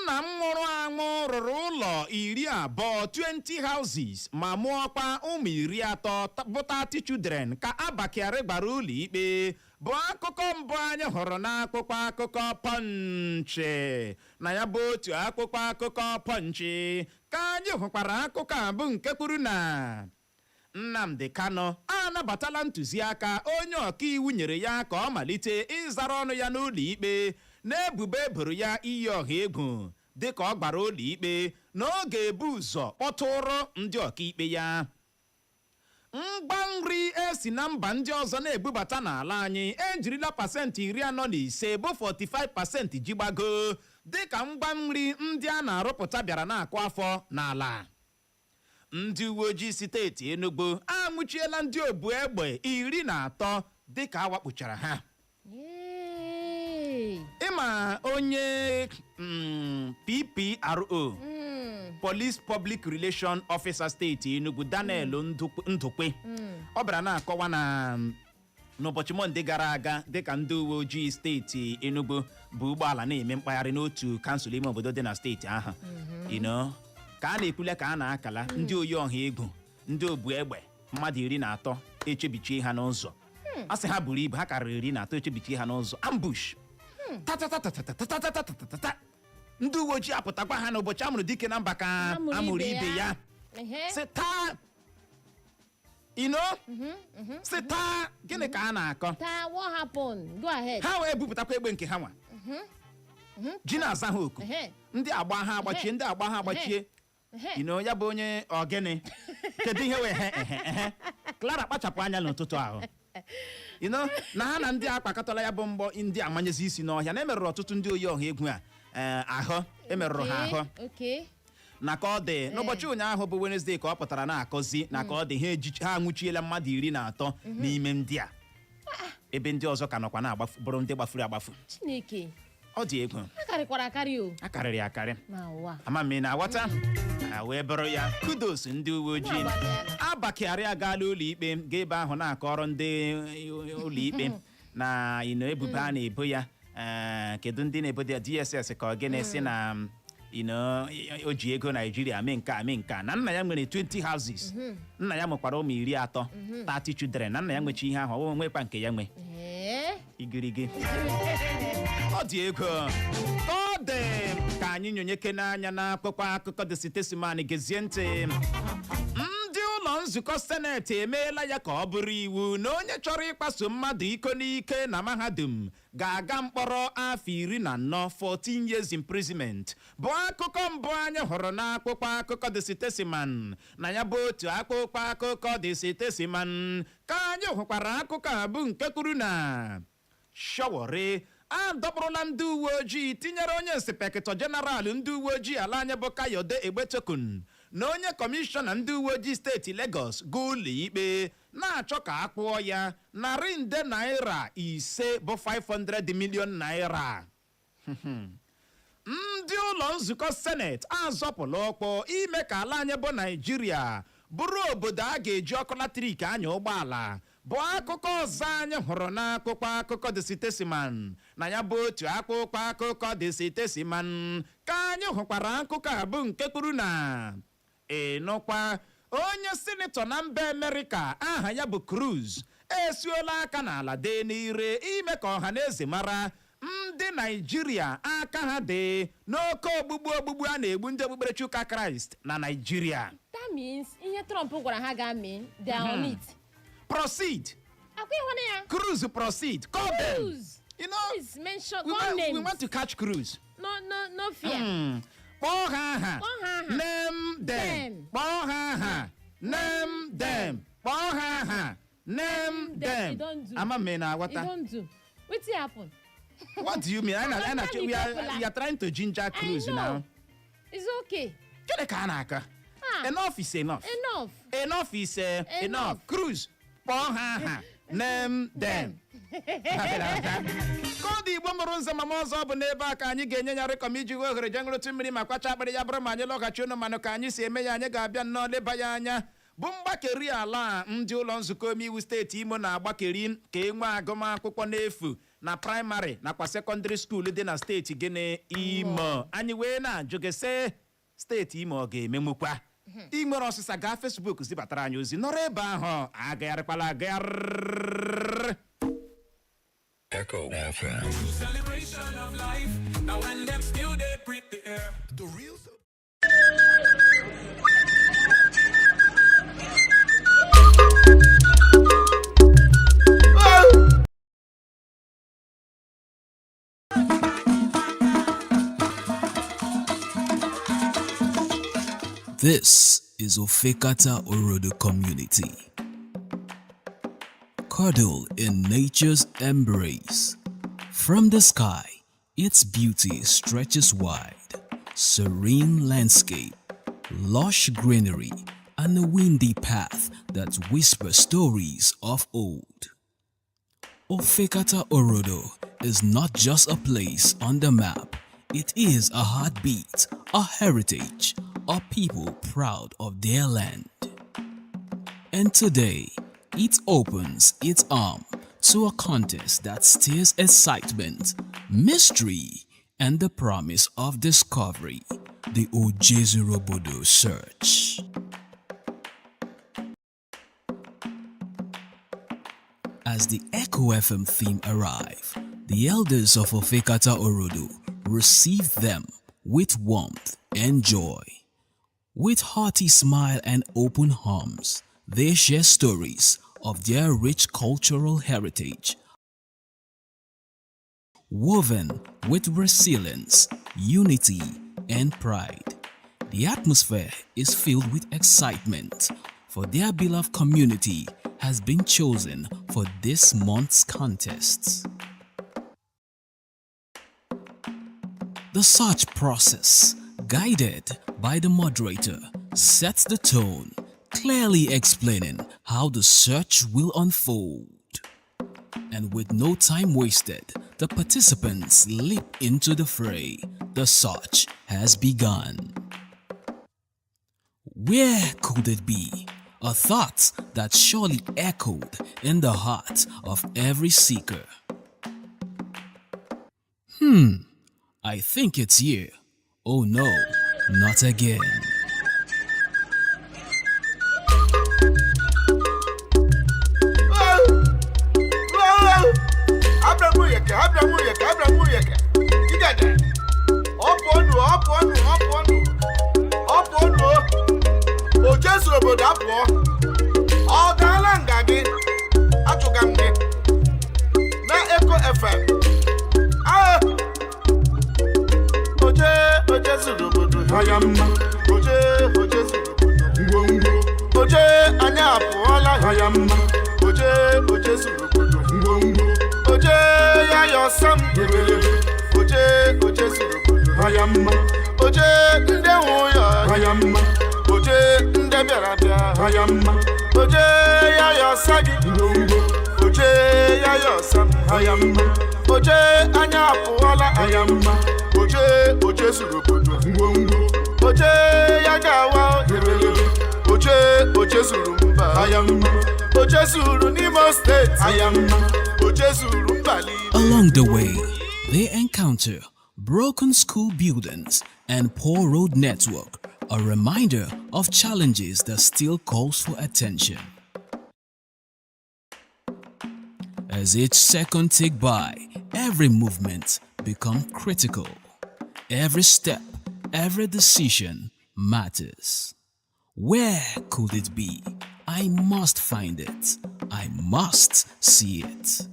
Nna m nwụrụ anwụ rụrụ ụlọ 20, 20 houses, ma mụọkwa ụmụ 30 bụ 30 children, ka Abba Kyari gbara ụlọ ikpe, bụ akụkọ mbụ anyị hụrụ n'akwụkwọ akụkọ Punch. Na ya bụ otu akwụkwọ akụkọ Punch ka anyị hụkwara akụkọ a bụ nke kwuru na Nnamdi Kanu anabatala ntụziaka onye ọkaiwu nyere ya ka ọ malite ịzara ọnụ ya n'ụlọ ikpe n'ebubo eboro ya iyi ọha egwu, dịka ọ gbara ụlọ ikpe na ọ ga-ebu ụzọ kpọtụrụ ndị ọkaikpe ya. Ngwa nri esi na mba ndị ọzọ na-ebubata n'ala anyị ejirila 45% bụ 45% ji gbago, dịka ngwa nri ndị a na-arụpụta bịara na-akụ afọ n'ala. Ndị uwe ojii steeti Enugu anwụchiela ndị obu egbe 13 dịka a wakpochara ha. Yay. Ịma onye PPRO, Police Public Relation Officer steeti Enugu, Daniel Ndukwe, ọ bịara na-akọwa na n'ụbọchị Mọnde gara aga, dịka ndị uwe ojii steeti Enugu bụ ụgbọala na-eme mkpagharị n'otu kansụl ime obodo dị na steeti ahụ, ka a na-ekwule ka a na-akala ndị oyi ọha egwu, ndị obu egbe mmadụ 13 echebichie ha n'ụzọ. A sị ha buru ibu, ha karịrị 13, echebichie ha n'ụzọ, ambush tatatatatatatatatatatata. Ndị uwe ojii apụtakwa ha n'ụbọchị amụrụ dike na mba ka amụrụ ibe ya. Sị taa sị taa, gịnị ka a na-akọ? Taa, what happened? Go ahead. Ha wee bupụtakwa egbe nke ha nwa ji na-aza ha oku. Ndị agba ha agbachie, ndị agba ha agbachie. Ya bụ onye ọgịnị, kedu ihe wee he ehe ehe? Clara, kpachapụ anya n'ụtụtụ ahụ. Na ha na ndị a kpakọtala ya bụ mgbọ, ndị amanyezi isi n'ọhịa na emerụrụ ọtụtụ ndị oyi ọha egwu a ahụ, emerụrụ ha ahụ. Na ka ọ dị n'ụbọchị ụnyaahụ bụ Wednesday ka ọ pụtara na-akọzi na ka ọ dị, ha anwụchiela mmadụ 13 n'ime ndị a, ebe ndị ọzọ ka nọkwa na-agbafu, bụrụ ndị gbafuru agbafu. Chineke. Ọ dị egwu. A karịkwara akarị o. A karịrị akarị. Na ụwa. Ama m ị na-aghọta. A wee bụrụ ya, kudos ndị uwe ojii. Agbalịala. Abba Kyari agaala ụlọ ikpe, gaa ebe ahụ na-akọrọ ndị ụlọ ikpe na ino ebubo a na-ebo ya. Kedu ndị na-ebo ya? DSS ka ọ gịnị si na o ji ego Naijiria mee nke a, mee nke a, na nna ya nwere 20 houses, nna ya nwekwara ụmụ 30, 30 children, na nna ya nwechi ihe ahụ, ọ nwekwa nke ya nwe. Igirigi, ọ dị ego ka ọ dị. Ka anyị nyonyeke n'anya n'akwụkwọ akụkọ The Statesman. Gezie ntị. Ndị ụlọ nzukọ seneti emeela ya ka ọ bụrụ iwu na onye chọrọ ịkpaso mmadụ iko n'ike na mahadum ga-aga mkpọrọ afọ 14, 14 years imprisonment, bụ akụkọ mbụ anyị hụrụ n'akwụkwọ akụkọ The Statesman. Na ya bụ otu akwụkwọ akụkọ The Statesman ka anyị hụkwara akụkọ a bụ nke kwuru na Sowore adọkpụrụla ndị uwe ojii, tinyere onye inspector general ndị uwe ojii ala anyị bụ Kayode Egbetokun na onye kọmishọna ndị uwe ojii steeti Lagos gaa ụlọ ikpe, na-achọ ka a kpụọ ya ₦500 nde bụ 500 million naira. Ndị ụlọ nzukọ seneti azọpụla ụkwụ ime ka ala anyị bụ Naijiria bụrụ obodo a ga-eji ọkụ latrik anya ụgbọala, bụ akụkọ ọzọ anyị hụrụ n'akwụkwọ akụkọ The Statesman. Na ya bụ otu akwụkwọ akụkọ The Statesman ka anyị hụkwara akụkọ a bụ nke kwuru na ịnụkwa onye sinetọ na mba Amerịka aha ya bụ Cruz esuola aka n'ala dee n'ire ime ka ọha na eze mara ndị Naijiria aka ha dị n'oke ogbugbu ogbugbu a na-egbu ndị okpukperechi ụka Kraịst na Naijiria. That means ihe Trump gwara ha ga-mee, they are on it. Proceed. Akwa ịhụna ya. Cruz, proceed, call them. Cruz. You know Please mention we, call want, we names. want to catch Cruz. No, no, no fear. Kpọọ ha aha. Kpọọ ha aha. Name them. Them. Kpọọ ha aha, name them. Kpọọ ha aha, name Them, them. e don do. Ama m ị E na-aghọta. don do. Wetin happen? What do you mean? After the We are trying to ginger cruise I know. now. It's okay. Gịnị ka a na-akọ? Ah. Enough is enough. Enough. Enough is enough. Enough. Cruise, kpọọ ha aha, name them. Koodu Igbo mụrụ nze mama ọzọ bụ n'ebe a ka anyị ga-enye ya rịkọm iji hụ ohere je ṅụrụtụ mmiri ma kwacha akpịrị. Ya bụrụ ma anyị lọghachi ụnụ manụ ka anyị si eme ya, anyị ga-abịa nnọọ leba ya anya bụ mgbakeri ala a ndị ụlọ nzukọ omeiwu steeti Imo na-agbakeri ka e nwee agụmakwụkwọ n'efu na praịmarị nakwa secondary school dị na steeti gịnị? Imo. Anyị wee na-ajụ gị sị, steeti Imo ọ ga-emenwukwa? Ị nwere ọsịsa, gaa Facebook zibatara anyị ozi. Nọrọ ebe ahụ, agagharịkwala agagharị. Echo FM. Celebration of life. Now when them still they breathe the air. The real This is Ofekata Orodo community. Cuddle in nature's embrace. From the sky, its beauty stretches wide. Serene landscape, lush greenery, and a windy path that whispers stories of old. Ofekata Orodo is not just a place on the map. It is a heartbeat, a heritage, a people proud of their land. And today, it opens its arm to a contest that stirs excitement, mystery, and the promise of discovery, the Ojezurobodo Search. As the Echo FM theme arrive, the elders of Ofekata Orodo receive them with warmth and joy. With hearty smile and open arms, they share stories of their rich cultural heritage, woven with resilience, unity, and pride. The atmosphere is filled with excitement, for their beloved community has been chosen for this month's contest. The search process, guided by the moderator, sets the tone, clearly explaining how the search will unfold. And with no time wasted, the participants leap into the fray. The search has begun. Where could it be? A thought that surely echoed in the heart of every seeker. I think it's here. Oh no, not again. Abramuyeke, Abramuyeke, Abramuyeke. Igede. Ọ pụọnụ, ọ pụọnụ, ọ pụọnụ. Ọ pụọnụ. O jezuru obodo apụọ. Ọ gaala nga gị. Achụga m gị. Na Echo FM. Ah! Oje, oje zuru obodo ya mma. Oje, oje zuru obodo ngwongwo. Oje, anyị apụọla ya mma. Oje, oje zuru obodo ngwongwo. Oje ya yọsam ebelebe. Oje, oje zuru obodo ya mma. Oje ndị nwe ya ya mma. Oje ndị bịara bịa ya mma. Oje ya yọsa gị ngwongwo. Oje ya yọsam ya mma. Oje anyị apụọla ya mma. Oje, oje zuru obodo ngwongwo. Oje ya ga-awa ebelebe. Oje, oje zuru mba ya mma. Oje zuru n'Imo steeti ya mma. Oje zuru mba niile. Along the way, they encounter broken school buildings and poor road network, a reminder of challenges that still calls for attention. As each second tick by, every movement become critical. Every step, every decision matters. Where could it be? I must find it. I must see it.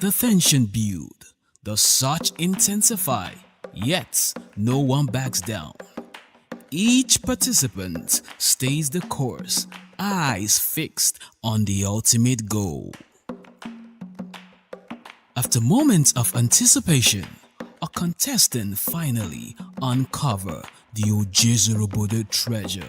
The tension build, the search intensify, yet no one backs down. Each participant stays the course, eyes fixed on the ultimate goal. After moments of anticipation, a contestant finally uncover the Ojezurubodo treasure.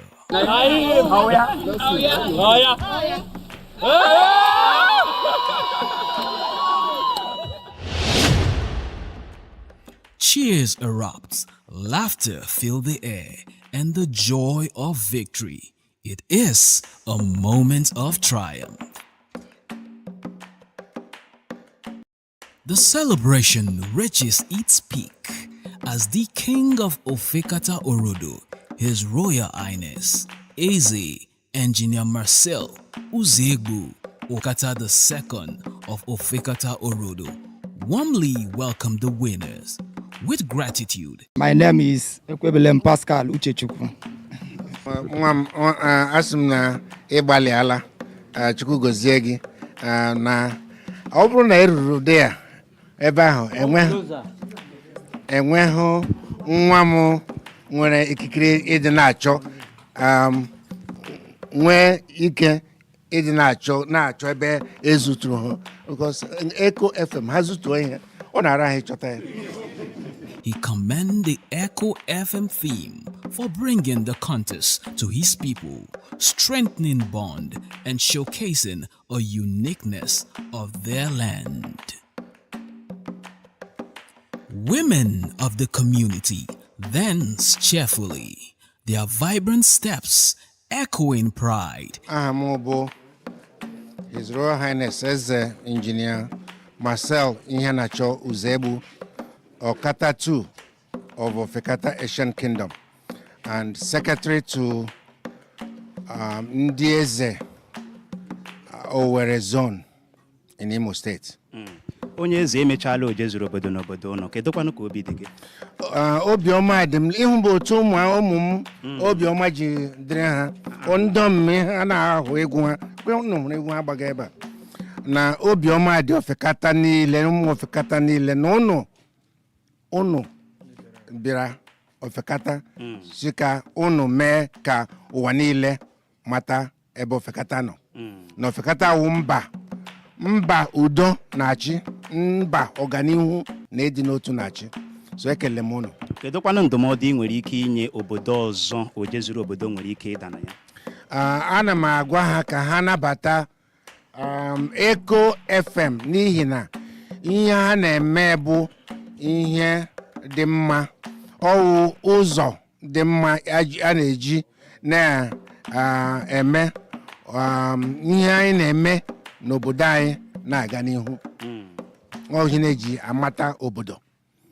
Cheers erupt, laughter fill the air, and the joy of victory. It is a moment of triumph. The celebration reaches its peak as the king of Ofekata Orodo, His Royal Highness, Eze Engineer Marcel Uzegbu Okata II of Ofekata Orodo, warmly welcomed the winners with gratitude. My name is Ekwebelem Pascal Uchechukwu. Nwa m, asị m na ịgbalịala. Chukwu gozie gị. Na ọ bụrụ na ị ruru dị ya ebe ahụ, enweghị nwa m nwere ikikere ịdị na-achọ, nwee ike ịdị na-achọ ebe ezuturu ha, because Echo FM ha zutuo ihe, ọ na-ara ha ịchọta ya. He commended the Echo FM theme for bringing the contest to his people, strengthening bond and showcasing a uniqueness of their land. Women of the community dance cheerfully, their vibrant steps echoing pride. Aha m bụ His Royal Highness Eze Engineer Marcel Iheanacho Uzegbu, Okata II of Ofekata Ancient Kingdom and secretary to ndị eze Owerri Zone in Imo State. Onye eze, emechaala oje zuru obodo n'obodo ụnụ. Kedụkwanụ ka obi dị gị? Obiọma dị m ịhụ bụ otu ụmụ m obiọma ji dịrị ha ndị omume ha na-ahụ egwu ha kwe unu hụrụ egwu ha gbaga ebe a, na obiọma dị Ofekata niile, ụmụ Ofekata niile, na ụnụ bịara Ofekata si ka ụnụ mee ka ụwa niile mata ebe Ofekata nọ, na Ofekata wụ mba udo na-achị, mba ọganihu na ịdị n'otu na-achị. So ekele m ụnụ. Kedụkwanụ ndụmọdụ ị nwere ike inye obodo ọzọ oje zuru obodo nwere ike ịda na ya? Ana m agwa ha ka ha nabata Echo FM, n'ihi na ihe ha na-eme bụ ihe dị mma, ọwụ ụzọ dị mma a na-eji na-eme ihe anyị na-eme n'obodo anyị na-aga n'ihu. Ọ ihe na-eji amata obodo.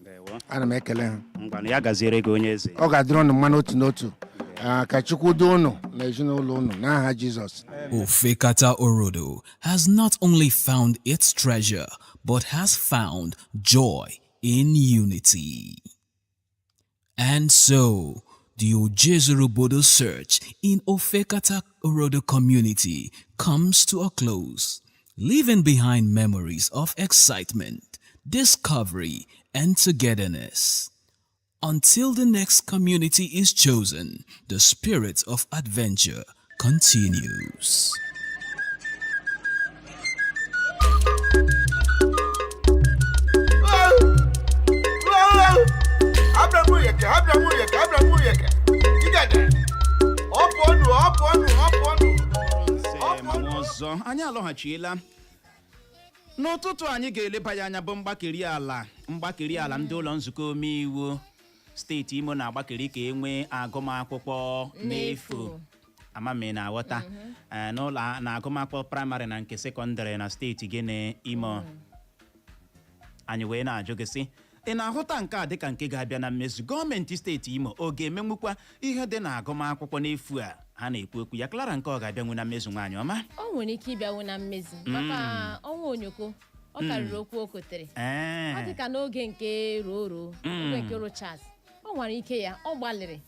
Ndewo. Ana m ekele ha. Ngwanụ, ya gaziere gị, onye eze. Ọ ga-adịrị unu mma n'otu n'otu. Ka Chukwu duo unu na ezinụlọ unu n'aha Jizọs. Ofekata Orodo has not only found its treasure, but has found joy in unity. And so, the Ojezurubodo search in Ofekata Orodo community comes to a close, leaving behind memories of excitement, discovery, and togetherness. Until the next community is chosen, the spirit of adventure continues. Abramuyeke, Abramuyeke, Abramuyeke. Igede. Ọpụọnụ, ọpụọnụ, ọpụọnụ. Nze ma nwa ọzọ, anyị alọghachiela n'ụtụtụ. Anyị ga-eleba ya anya bụ mgbakeri ala ndị ụlọ nzukọ omeiwu steeti Imo na-agbakeri ka e nwee agụmakwụkwọ n'efu. Ama m ị na-aghọta. N'ụlọ na agụmakwụkwọ praịmarị na nke sekọndịrị na steeti gịnị? Imo. Anyị wee na-ajụ gị sị, ị na-ahụta nke a dịka nke ga-abịa na mmezu? Gọọmenti steeti Imo ọ ga-emenwukwa ihe dị na agụmakwụkwọ n'efu a ha na-ekwu okwu ya? Clara, nke ọ ga-abịanwu na mmezu, nwaanyị ọma? O nwere ike ịbịanwu na mmezi, maka ọnwa onyoko ọ karịrị okwu o kotere. Ọ dị ka n'oge nke Roro, oge nke Rochas, ọ nwere ike ya, ọ gbalịrị.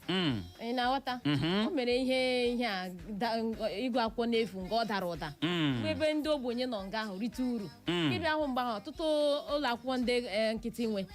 Ị na-aghọta? O mere ihe a ịgụ akwụkwọ n'efu nke ọ dara ụda, bụ ebe ndị ogbenye nọ nga ahụ rite uru. Ịbịa hụ mgbe ahụ ọtụtụ ụlọ akwụkwọ ndị nkịtị nwe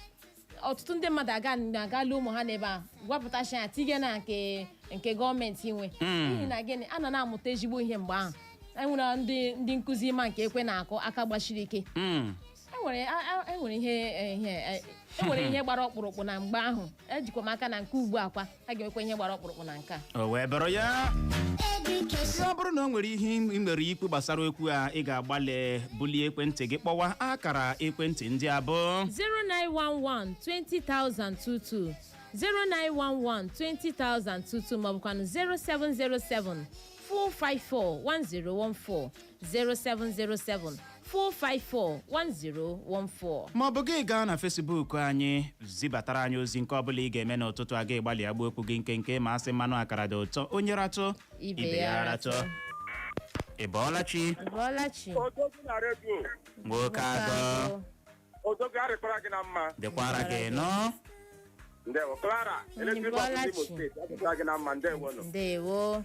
Ọtụtụ ndị mmadụ aga aga ụmụ ha n'ebe a, gwapụtachi ya tinye na nke gọọmenti nwe. N'ihi na gịnị? A na na-amụta ezigbo ihe mgbe ahụ. Enwere ndị nkụzi ma nke ekwe na-akụ aka gbachiri ike. Enwere enwere ihe ihe enwere ihe gbara ọkpụrụkpụ na mgbe ahụ. Ejikwa m aka na nke ugbu a kwa, a ga-enwekwa ihe gbara ọkpụrụkpụ na nke a. O wee bụrụ ya, ya bụrụ na o nwere ihe ị nwere ikwu gbasara okwu a, ị ga-agbalị bulie ekwentị gị kpọwa akara ekwentị ndị abụọ: 0911 20022, 0911 20022, maọbụkwanụ 0707 454 1014, 0707 454 1014. Ma ọ bụ gị gaa na Facebook anyị zibatara anyị ozi. Nke ọbụla ị ga-eme n'ụtụtụ a, ga-egbalị agba okwu gị nkenke, ma asị mmanụ akara dị ụtọ, onye ratụ ibe ya ratụ. Ị bọọla chi? Bọọla chi. Odogwu na redio. Nwoke agụ. Odogwu, arịkwara gị na mma. Dịkwara gị nọ. Ndewo, Clara electric bus. Bọọla Imo chi. Steeti, arịkwara gị na mma. Ndewo nụ. Ndewo.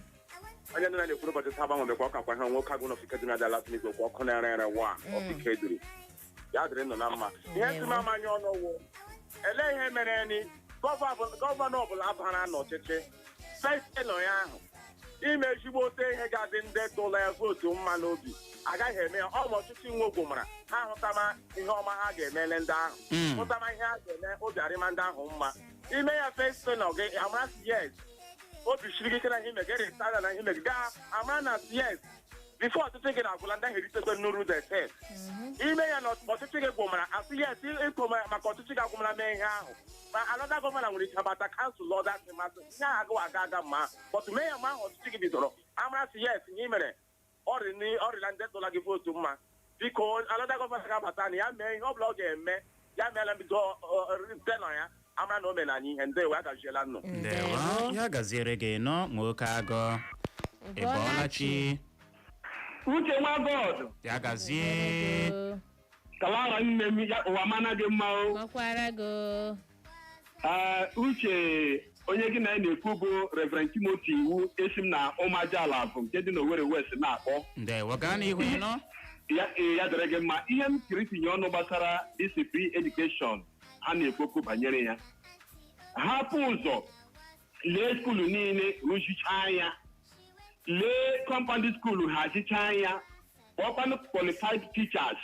Onye nọ na-ekwuru ụbọchị taa gbanwebekwa ọka kwa ihe nwoke agụ n'ofikeduru na dala n'igwe kwa ọkụ na-ere ere wa ofikeduru ya dịrị nọ na mma. Ihe ntị m amanya ọnụ wụ elee ihe mere ni gọvanọ ọbụla bara n'ọchịchị first tenure ya ahụ, ime ezigbo ote ihe ga-adị ndị tụla ya vootu mma n'obi, agaghị eme ya. Ọ ma ọchịchị nwogwu mara ha hụtama ihe ọma ha ga-emele ndị ahụ, hụtama ihe ha ga-eme obi arịma ndị ahụ mma. Ime ya first tenure gị, amasị yes, obi siri gị ike na ihe ime gị rịtada na ihe ime gị gaa amara na yes, before ọchịchị gị na-agwụla, ndị ahụ eritekwe n'uru the test. Ime ya na ọchịchị gị gwụmara, asị yes, ịkụ maka ọchịchị gị agwụmara mee ihe ahụ, ma another gọvanọ nwere ike bata cancel ọda masị ihe ahụ agụwa aga aga mma. But mee ya ma ahụ ọchịchị gị bidoro, amara sị yes, ihe i mere ọrịla ndị tụla gị vootu mma. Biko, another gọvanọ ga-abata na ya mee ihe ọ bụla ọ ga-eme, ya meela mbido tenure ya, amara na o mere anyị ihe. Ndewo, agaziela nnụ. Ndewo, ya gaziere gị nọ, nwoke agụ. Ị bọọla chi? Uche nwa God. Ya gazie. Kalara nne m, ya ụwa mana gị mma o. Makwara go. Ee, Uche, onye gị na ya na-ekwu bụ Reverend Timothy Iwu. Esi m na Ụmụaja bụ nke dị n'Owerri West na-akpọ. Ndewo, gaa n'ihu, ị nọ. Ya ee, ya dịrị gị mma. Ihe m kiri tinye ọnụ gbasara this free education a na-ekwu okwu banyere ya, hapụ ụzọ lee school niile rụzichaa ya, lee compound school hazichaa ya, kpọkwanụ qualified teachers.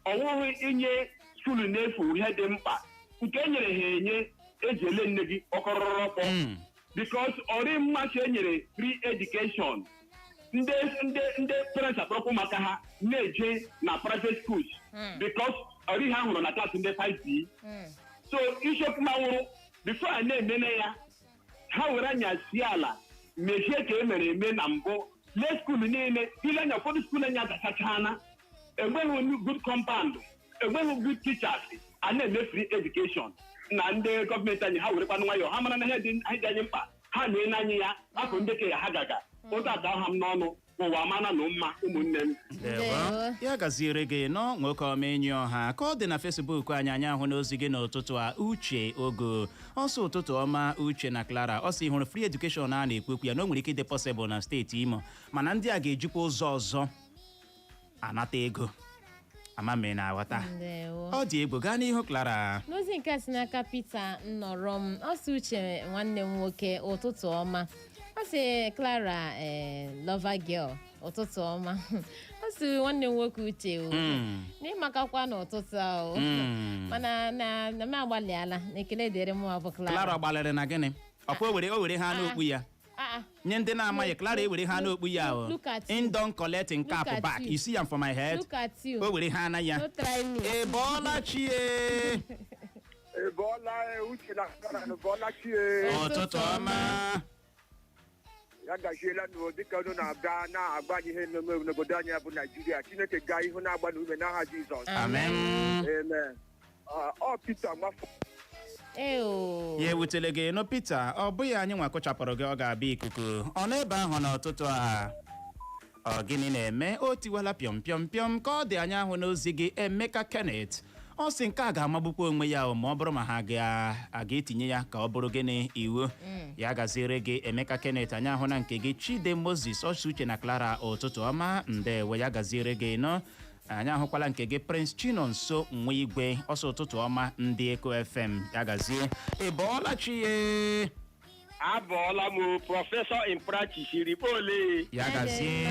Ọ wụghị inye school n'efu ihe dị mkpa nke e nyere ha enye eji ele nne gị ọkọrọrọkpọ, because ọrị mmasị e nyere free education, ndị parents akpọrọkwa maka ha na-eje na private schools, because ọrị ha hụrụ na class ndị 5B. So isiokwu ma wụrụ, before a na-emene ya, ha were anya sie ala mechie ka e mere eme na mbụ, lee school niile ile anya. Ụfọdụ school anya dachachana, enweghị good compound, enweghị good teachers, a na-eme free education. Na ndị gọọmenti anyị, ha werekwanụ nwayọọ, ha mara na ihe dị ihe dị anyị mkpa, ha na-ene anyị ya afọ ndị ke ya ha gaga otu aka ha m n'ọnụ. Ụwa mana na mma, ụmụnne m. Ndewo, ya gaziere gị nọ, nwoke ọma enyi ọha. Ka ọ dị na Facebook anyị, anyị ahụ n'ozi gị n'ụtụtụ a. Uche Ogo ọsọ, ụtụtụ ọma, Uche na Clara. Ọ sị hụrụ free education a na-ekwu okwu ya na o nwere ike ịdị possible na steeti Imo, mana ndị a ga-ejikwa ụzọ ọzọ anata ego. Ama m ị na-aghọta. Ndewo. Ọ dị egwu. Gaa n'ihu, Clara. N'ozi nke a si n'aka Peter nnọrọ m, ọ sị, "Uche nwanne m nwoke, ụtụtụ ọma." Ọ sị, "Clara, lover girl, ụtụtụ ọma." Ọ sị, "Nwanne m nwoke Uche o, n'ịmakakwa n'ụtụtụ a o." Mana na m agbalịala na ekele dịrị mụ bụ Clara. Clara gbalịrị na gịnị? Ọkwa o were ha n'okpu ya. Ah, ah. Nye ndị na-amaghị, Clara ewere ha n'okpu ya o. Look at you. In don collect in cap Look at back you. You see am for my head. Look at you. O were ha na ya. No try me. Ị bọọla chi e? Ị bọọla, Uche na Clara, bọọla chie. Ụtụtụ ọma. Ya gaziela nụ. Dịka unu na-abịa na-agba anyị ihe na-eme n'obodo anyị bụ Naijiria, Chineke gaa ihu na-agba n'ume n'aha Jizọs. Amen. Amen. Ọ Peter Nwafọ. Eo. Ya ewutele gị nụ, Peter. Ọ bụghị anyị nwa kụchapụrụ gị, ọ ga-abịa ikuku ọ n'ebe ahụ n'ụtụtụ a. Ọ gịnị na-eme o tiwala pịọm pịọm pịọm? Ka ọ dị, anya ahụ n'ozi gị. Emeka Kenneth ọ sị nke a ga-amagbukwa onwe ya o, ma ọ bụrụ ma ha ga-etinye ya ka ọ bụrụ gịnị iwu. Ya gaziere gị, Emeka Kenneth. Anyị ahụ na nke gị. Chide Moses ọsị, "Uche na Clara, ụtụtụ ọma." Ndewe, ya gaziere gị nọ. Anyị ahụkwala nke gị, Prince Chinonso Nwa Igwe, ọsọ ụtụtụ ọma ndị Eko FM, ya gazie. Ị bọọla chi ye? Abọọla m, professor in practice rikpo ole. Ya gazie.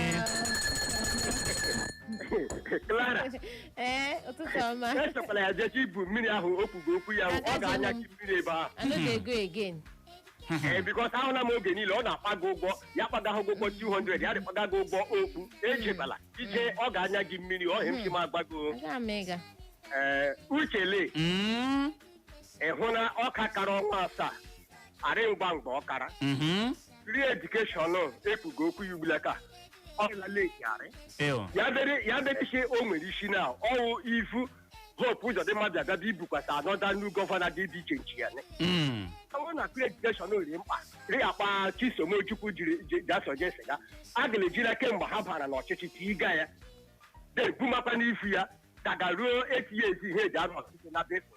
Clara. Ee, ụtụtụ ọma. Echekwala ya jechi ibu mmiri ahụ o kwugo okwu ya, ọ ga-anya gị mmiri ebe ahụ. I no dey go again. Ee, because ahụla m oge niile ọ na-akpa gị ụgwọ, ya kpagahụ gị ụgwọ 200, ya dịkpaga gị ụgwọ okpu. Echekwala ije, ọ ga-anya gị mmiri ọhịa m si m agbago. Aga m ịga. Ee, uchele, ị hụ na ọka kara ọnwa 7 arị ngwa mgbe ọ kara free education ekwugo okwu ya ugbulaka ọ late arị. Ew. Ya bere isi o nwere isi na ọwụ ivu Hope Uzodimma bịa bịa ibukwasa another new governor dị dị iche nchi ya ne. Ọ bụrụ na free education ri mkpa ri akpa Chisom Ojukwu jiri ji ya a ga-ejila kemgbe ha bara n'ọchịchị tiga ya debumakwa n'ifu ya daga ruo 8 years ihe eji arụ ọchịchị na befu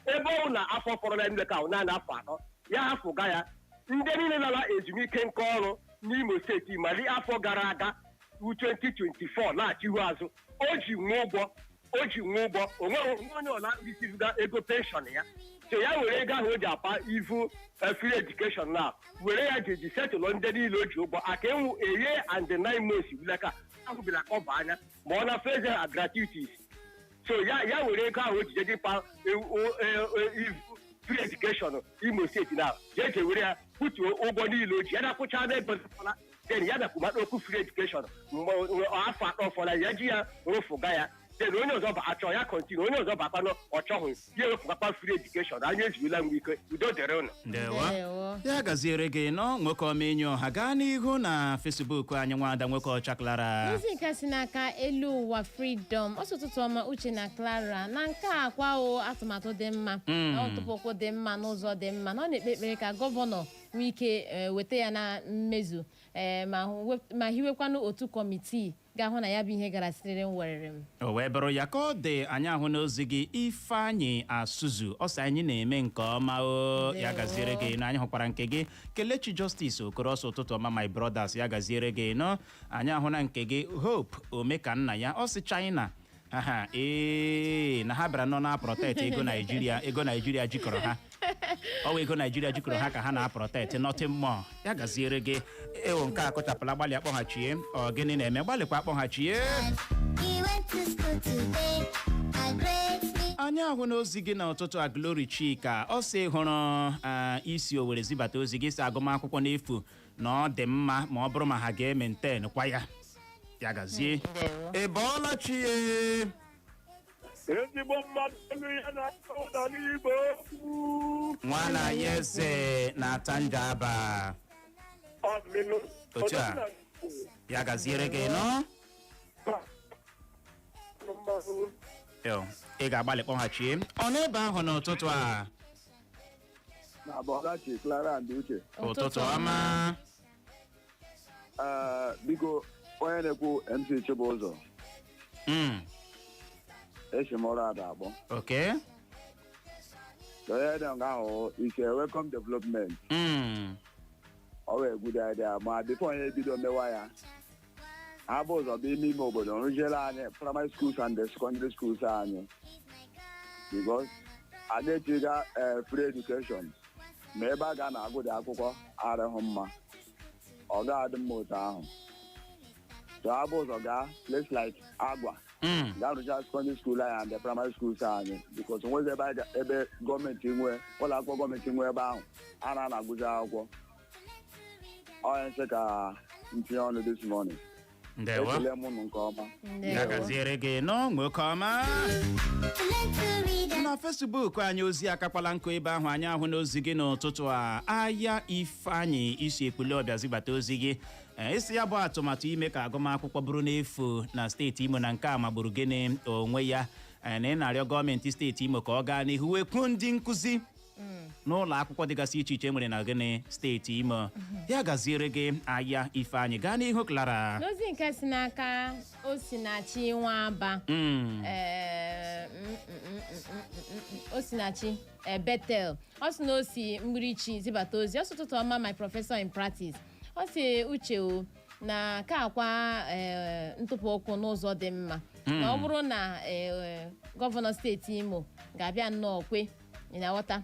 ebe ọ bụ na afọ fọrọ na nleka ahụ naanị afọ 3 ya hafụga ya. Ndị niile nara ezumike nka ọrụ n'Imo Steeti mali afọ gara aga wu 2024 laghachihu azụ, o ji nwa ụgwọ, o ji nwa ụgwọ, o nweghị onye ọla risivuga ego pension ya. So ya were ego ahụ o ji apa ivu free education na were ya ji eji setụlụ ndị niile o ji ụgwọ aka enwu a year and 9 months wuleka ahụbila kọba anya ma ọ na feze ha gratuities. So ya were ego ahụ o ji jeje pa free education Imo Steeti na jeje were ya kwutuo ụgwọ niile o ji ya na-akwụcha na ego fọla, then ya bịakwuma okwu free education mgbe afọ 3 fọla, ya ji ya rụfụga ya. Then onye ọzọ bụ achọ ya continue, onye ọzọ bụ akpanụ ọ chọghị ya ewepụgakwa free education. Anya ezuola m ike, udo dịrị ụnụ. Ndewo, ya gaziere gị nọ, nwoke ọma enyi ọha. Gaa n'ihu na Facebook anyị, nwada nwoke ọcha Clara. Ozi nke si n'aka Elu Ụwa Freedom, ọsọ ụtụtụ ọma Uche na Clara. Na nke a kwa o atụmatụ dị mma, ọtụpụkwụ dị mma n'ụzọ dị mma, na ọ na-ekpe ekpere ka gọvanọ nwee ike weta ya na mmezu, ma hiwekwanụ otu kọmitii ga-ahụ na ya bụ ihe gara siriri werere m. O wee bụrụ ya ka ọ dị. Anyị ahụ n'ozi gị, Ifeanyị Asụzụ, ọ sị anyị na-eme nke ọma o, ya gaziere gị. Na anyị hụkwara nke gị, Kelechi Justice Okoroọsọ, ụtụtụ ọma my brothers, ya gaziere gị nọ. Anyị ahụ na nke gị, Hope Omeka nna ya, ọ sị China ha ee na ha bịara nọ na protect ego Naijiria, ego Naijiria jikọrọ ha, ọwa ego Naijiria jikọrọ ha ka ha na protect, nothing more. Ya gaziere gị. Ewo, nke a kụchapụla, gbalị akpọghachie. Ọ gịnị na-eme? Gbalịkwa akpọghachie. We went to school today. A great me. Anyị ahụ n'ozi gị n'ụtụtụ a, Glory Chika, ọ sị hụrụ isi Owere zibata ozi gị, si agụmakwụkwọ n'efu na ọ dị mma ma ọ bụrụ ma ha ga-e maintain kwa ya. Ya gazie. Ị bọọla chi ye? Ezigbo mmadụ, elu ya na-ata ụda n'igbo okwu. Nwana anyị eze na-ata njaba. Ọmịnụ. Otu a. Ya gaziere gị nọ. Yo, ị ga-agbalị kpọghachie. Ọ n'ebe ahụ n'ụtụtụ a. Na Bọlachi, Clara and Uche. Ụtụtụ ọma. Ee, biko, onye na-ekwu MC Chibụzọ. Esi m ọrụ ada akpọ. Onye dị nga ahụ is a welcome development. Ọ wee good idea, ma before onye ebido mewa ya, ha bụ ụzọ bụ ime ime obodo rụziere anyị primary schools and the secondary schools anyị, because anyị etiga free education ma ebe a ga na-agụ dị akwụkwọ arịghị mma, ọ ga-adị mma otu ahụ. So ha bụ ụzọ gaa place like Agwa, gaa rụchaa secondary school anyị and the primary schools anyị, because onwezi ebe anyị ebe gọọmenti nwe ụlọ akwụkwọ gọọmenti nwe ebe ahụ a na-agụzi akwụkwọ. Onye nsị ka ntinye ọnụ this morning. Ndewo. Ekele m unu nke ọma. Ya gaziere gị nọ, nwoke ọma. Na Facebook anyị, ozi akakwala nkụ ebe ahụ. Anyị ahụ n'ozi gị n'ụtụtụ a, Aya Ifeanyị, isi Ekpule Ọbịa zibata ozi gị. Ee, isi ya bụ atụmatụ ime ka agụmakwụkwọ bụrụ n'efu na steeti Imo na nke a magburu gịnị onwe ya. Ee, na ị na-arịọ gọọmenti steeti Imo ka ọ gaa n'ihu wee kwuo ndị nkụzi n'ụlọ akwụkwọ dịgasị iche iche nwere na gịnị steeti Imo. Ya gaziere gị, Aya Ifeanyị. Gaa n'ihu, Clara. N'ozi nke si n'aka Osinachi Nwaba, Osinachi Betel, ọ sị na o si Mgbirichi zibata ozi. Ọ sị ụtụtụ ọma my professor in practice. Ọ sị Uche o na ka akwa ntụpụ ụkwụ n'ụzọ dị mma. Na ọ bụrụ na gọvanọ steeti Imo ga-abịa nnọọ kwe, ị na-aghọta,